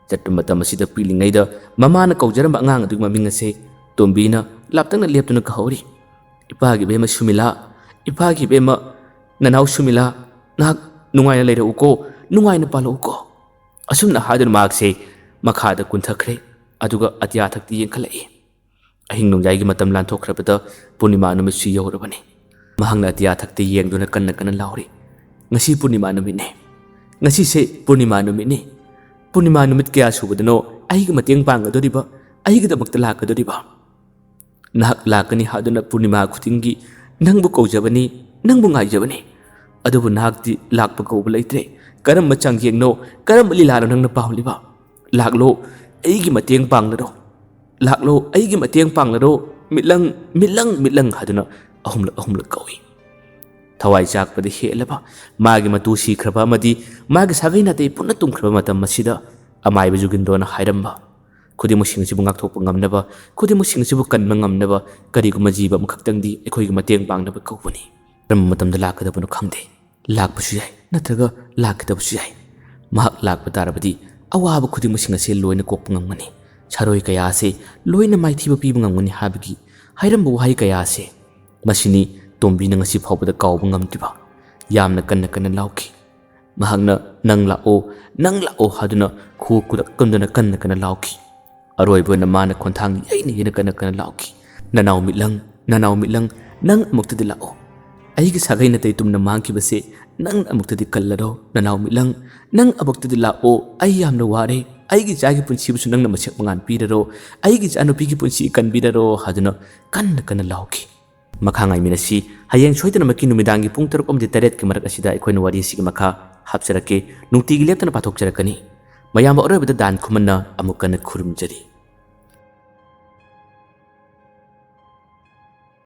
ꯆꯠꯄ ꯃꯇꯝ ꯑꯁꯤꯗ ꯄꯤꯛꯂꯤꯉꯩꯗ ꯃꯃꯥꯅ ꯀꯧꯖꯔꯝꯕ ꯑꯉꯥꯡ ꯑꯗꯨꯒꯤ ꯃꯃꯤꯡ ꯑꯁꯦ ꯇꯣꯝꯕꯤꯅ ꯂꯥꯞꯇꯛꯅ ꯂꯦꯞꯇꯨꯅ ꯀꯧꯍꯧꯔꯤ꯫ "ꯏꯄꯥꯒꯤ ꯏꯕꯦꯝꯃ ꯁꯨꯃꯤꯂꯥ, ꯏꯄꯥꯒꯤ ꯏꯕꯦꯝꯃ ꯅꯅꯥꯎ ꯁꯨꯃꯤꯂꯥ, ꯅꯍꯥꯛ ꯅꯨꯡꯉꯥꯏꯅ ꯂꯩꯔꯛꯎꯀꯣ, ꯅꯨꯡꯉꯥꯏꯅ ꯄꯥꯜꯂꯛꯎꯀꯣ"꯫ ꯑꯁꯨꯝꯅ ꯍꯥꯏꯗꯨꯅ ꯃꯍꯥꯛꯁꯦ ꯃꯈꯥꯗ ꯀꯨꯟꯊꯈ꯭ꯔꯦ, ꯑꯗꯨꯒ ꯑꯇꯤꯌꯥ ꯊꯛꯇ ꯌꯦꯡꯈꯠꯂꯛꯏ꯫ ꯑꯍꯤꯡ ꯅꯣꯡꯌꯥꯏꯒꯤ ꯃꯇꯝ ꯂꯥꯟꯊꯣꯛꯈ꯭ꯔꯕꯗ ꯄꯨꯔꯅꯤꯃꯥ ꯅꯨꯃꯤꯠꯁꯨ ꯌꯧꯔꯕꯅꯤ꯫ ꯃꯍꯥꯛꯅ ꯑꯇꯤꯌꯥ ꯊꯛꯇ ꯌꯦꯡꯗꯨꯅ ꯀꯟꯅ ꯀꯟꯅ ꯂꯥꯎꯔꯤ, "ꯉꯁꯤ ꯄꯨꯔꯅꯤꯃꯥ ꯅꯨꯃꯤꯠꯅꯤ꯫ ꯉꯁꯤꯁꯦ ꯄꯨꯔꯅꯤꯃꯥ ꯅꯨꯃꯤꯠꯅꯤ꯫ ꯄꯨꯔꯅꯤꯃꯥ ꯅꯨꯃꯤꯠ ꯀꯌꯥ ꯁꯨꯕꯗꯅꯣ ꯑꯩꯒꯤ ꯃꯇꯦꯡ ꯄꯥꯡꯒꯗꯧꯔꯤꯕ, ꯑꯩꯒꯤꯗꯃꯛꯇ ꯂꯥꯛꯀꯗꯧꯔꯤꯕ? ꯅꯍꯥꯛ ꯂꯥꯛꯀꯅꯤ ꯍꯥꯏꯗꯨꯅ ꯄꯨꯔꯅꯤꯃꯥ ꯈꯨꯗꯤꯡꯒꯤ ꯅꯪꯕꯨ ꯀꯧꯖꯕꯅꯤ, ꯅꯪꯕꯨ ꯉꯥꯏꯖꯕꯅꯤ꯫ ꯑꯗꯨꯕꯨ ꯅꯍꯥꯛꯇꯤ ꯂꯥꯛꯄ ꯀꯧꯕ ꯂꯩꯇ꯭ꯔꯦ꯫ ꯀꯔꯝꯕ ꯆꯥꯡꯌꯦꯡꯅꯣ, ꯀꯔꯝꯕ ꯂꯤꯂꯥꯅꯣ ꯅꯪꯅ ꯄꯥꯝꯂꯤꯕ? ꯂꯥꯛꯂꯣ, ꯑꯩꯒꯤ ꯃꯇꯦꯡ ꯄꯥꯡꯂꯔꯣ꯫ ꯂꯥꯛꯂꯣ, ꯑꯩꯒꯤ ꯃꯇꯦꯡ ꯄꯥꯡꯂꯔꯣ꯫ ꯃꯤꯠꯂꯪ, ꯃꯤꯠꯂꯪ, ꯃꯤꯠꯂꯪ" ꯍꯥꯏꯗꯨꯅ ꯑꯍꯨꯝꯂꯛ ꯑꯍꯨꯝꯂꯛ ꯀꯧꯏ꯫ ꯊꯋꯥꯏ ꯆꯥꯛꯄꯗ ꯍꯦꯜꯂꯕ, ꯃꯥꯒꯤ ꯃꯇꯨ ꯁꯤꯈ꯭ꯔꯕ ꯑꯃꯗꯤ ꯃꯥꯒꯤ ꯁꯥꯒꯩ ꯅꯥꯇꯩ ꯄꯨꯟꯅ ꯇꯨꯝꯈ꯭ꯔꯕ ꯃꯇꯝ ꯑꯁꯤꯗ ꯑꯃꯥꯏꯕ ꯖꯨꯒꯤꯟꯗ꯭ꯔꯣꯅ ꯍꯥꯏꯔꯝꯕ, "ꯈꯨꯗꯤꯡꯃꯛꯁꯤꯡ ꯑꯁꯤꯕꯨ ꯉꯥꯛꯊꯣꯛꯄ ꯉꯝꯅꯕ, ꯈꯨꯗꯤꯡꯃꯛꯁꯤꯡ ꯑꯁꯤꯕꯨ ꯀꯟꯕ ꯉꯝꯅꯕ ꯀꯔꯤꯒꯨꯝꯕ ꯖꯤꯕ ꯑꯃꯈꯛꯇꯪꯗꯤ ꯑꯩꯈꯣꯏꯒꯤ ꯃꯇꯦꯡ ꯄꯥꯡꯅꯕ ꯀꯧꯕꯅꯤ꯫ ꯀꯔꯝꯕ ꯃꯇꯝꯗ ꯂꯥꯛꯀꯗꯕꯅꯣ ꯈꯪꯗꯦ꯫ ꯂꯥꯛꯄꯁꯨ ꯌꯥꯏ, ꯅꯠꯇ꯭ꯔꯒ ꯂꯥꯛꯀꯗꯕꯁꯨ ꯌꯥꯏ꯫ ꯃꯍꯥꯛ ꯂꯥꯛꯄ ꯇꯥꯔꯕꯗꯤ ꯑꯋꯥꯕ ꯈꯨꯗꯤꯡꯃꯛꯁꯤꯡ ꯑꯁꯦ ꯂꯣꯏꯅ ꯀꯣꯛꯄ ꯉꯝꯒꯅꯤ꯫ ꯁꯥꯔꯣꯏ ꯀꯌꯥ ꯑꯁꯦ ꯂꯣꯏꯅ ꯃꯥꯏꯊꯤꯕ ꯄꯤꯕ ꯉꯝꯒꯅꯤ" ꯍꯥꯏꯕꯒꯤ ꯍꯥꯏꯔꯝꯕ ꯋꯥꯍꯩ ꯀꯌꯥ ꯑꯁꯦ, ꯃꯁꯤꯅꯤ ꯇꯣꯝꯕꯤꯅ ꯉꯁꯤ ꯐꯥꯎꯕꯗ ꯀꯥꯎꯕ ꯉꯝꯗ꯭ꯔꯤꯕ꯫ ꯌꯥꯝꯅ ꯀꯟꯅ ꯀꯟꯅ ꯂꯥꯎꯈꯤ꯫ ꯃꯍꯥꯛꯅ, "ꯅꯪ ꯂꯥꯛꯑꯣ, ꯅꯪ ꯂꯥꯛꯑꯣ" ꯍꯥꯏꯗꯨꯅ ꯈꯨ ꯀꯨꯗꯛ ꯀꯟꯗꯨꯅ ꯀꯟꯅ ꯀꯟꯅ ꯂꯥꯎꯈꯤ꯫ ꯑꯔꯣꯏꯕ ꯑꯣꯏꯅ ꯃꯥꯅ ꯈꯣꯟꯊꯥꯡ ꯌꯩꯅ ꯌꯩꯅ ꯀꯟꯅ ꯀꯟꯅ ꯂꯥꯎꯈꯤ, "ꯅꯅꯥꯎ ꯃꯤꯠꯂꯪ, ꯅꯅꯥꯎ ꯃꯤꯠꯂꯪ, ꯅꯪ ꯑꯃꯨꯛꯇꯗꯤ ꯂꯥꯛꯑꯣ꯫ ꯑꯩꯒꯤ ꯁꯥꯒꯩ ꯅꯥꯇꯩ ꯇꯨꯝꯅ ꯃꯥꯡꯈꯤꯕꯁꯦ ꯅꯪ ꯑꯃꯨꯛꯇꯗꯤ ꯀꯜꯂꯔꯣ, ꯅꯅꯥꯎ ꯃꯤꯠꯂꯪ, ꯅꯪ ꯑꯃꯨꯛꯇꯗꯤ ꯂꯥꯛꯑꯣ꯫ ꯑꯩ ꯌꯥꯝꯅ ꯋꯥꯔꯦ꯫ ꯑꯩꯒꯤ ꯏꯆꯥꯒꯤ ꯄꯨꯟꯁꯤꯕꯨꯁꯨ ꯅꯪꯅ ꯃꯁꯛ ꯃꯉꯥꯜ ꯄꯤꯔꯔꯣ, ꯑꯩꯒꯤ ꯏꯆꯥꯅꯨꯄꯤꯒꯤ ꯄꯨꯟꯁꯤ ꯀꯟꯕꯤꯔꯔꯣ" ꯍꯥꯏꯗꯨꯅ ꯀꯟꯅ ꯀꯟꯅ ꯂꯥꯎꯈꯤ꯫ ꯃꯈꯥ ꯉꯥꯏꯃꯤꯟꯅꯁꯤ꯫ ꯍꯌꯦꯡ ꯁꯣꯏꯗꯅꯃꯛꯀꯤ ꯅꯨꯃꯤꯗꯥꯡꯒꯤ ꯄꯨꯡ ꯇꯔꯨꯛ ꯑꯃꯗꯤ ꯇꯔꯦꯠꯀꯤ ꯃꯔꯛ ꯑꯁꯤꯗ ꯑꯩꯈꯣꯏꯅ ꯋꯥꯔꯤ ꯑꯁꯤꯒꯤ ꯃꯈꯥ ꯍꯥꯞꯆꯔꯛꯀꯦ꯫ ꯅꯨꯡꯇꯤꯒꯤ ꯂꯦꯞꯇꯅ ꯄꯥꯊꯣꯛꯆꯔꯛꯀꯅꯤ꯫ ꯃꯌꯥꯝꯕ ꯑꯔꯣꯏꯕꯗ ꯗꯥꯟ ꯈꯨꯃꯟꯅ ꯑꯃꯨꯛ ꯀꯟꯅ ꯈꯨꯔꯨꯝꯖꯔꯤ꯫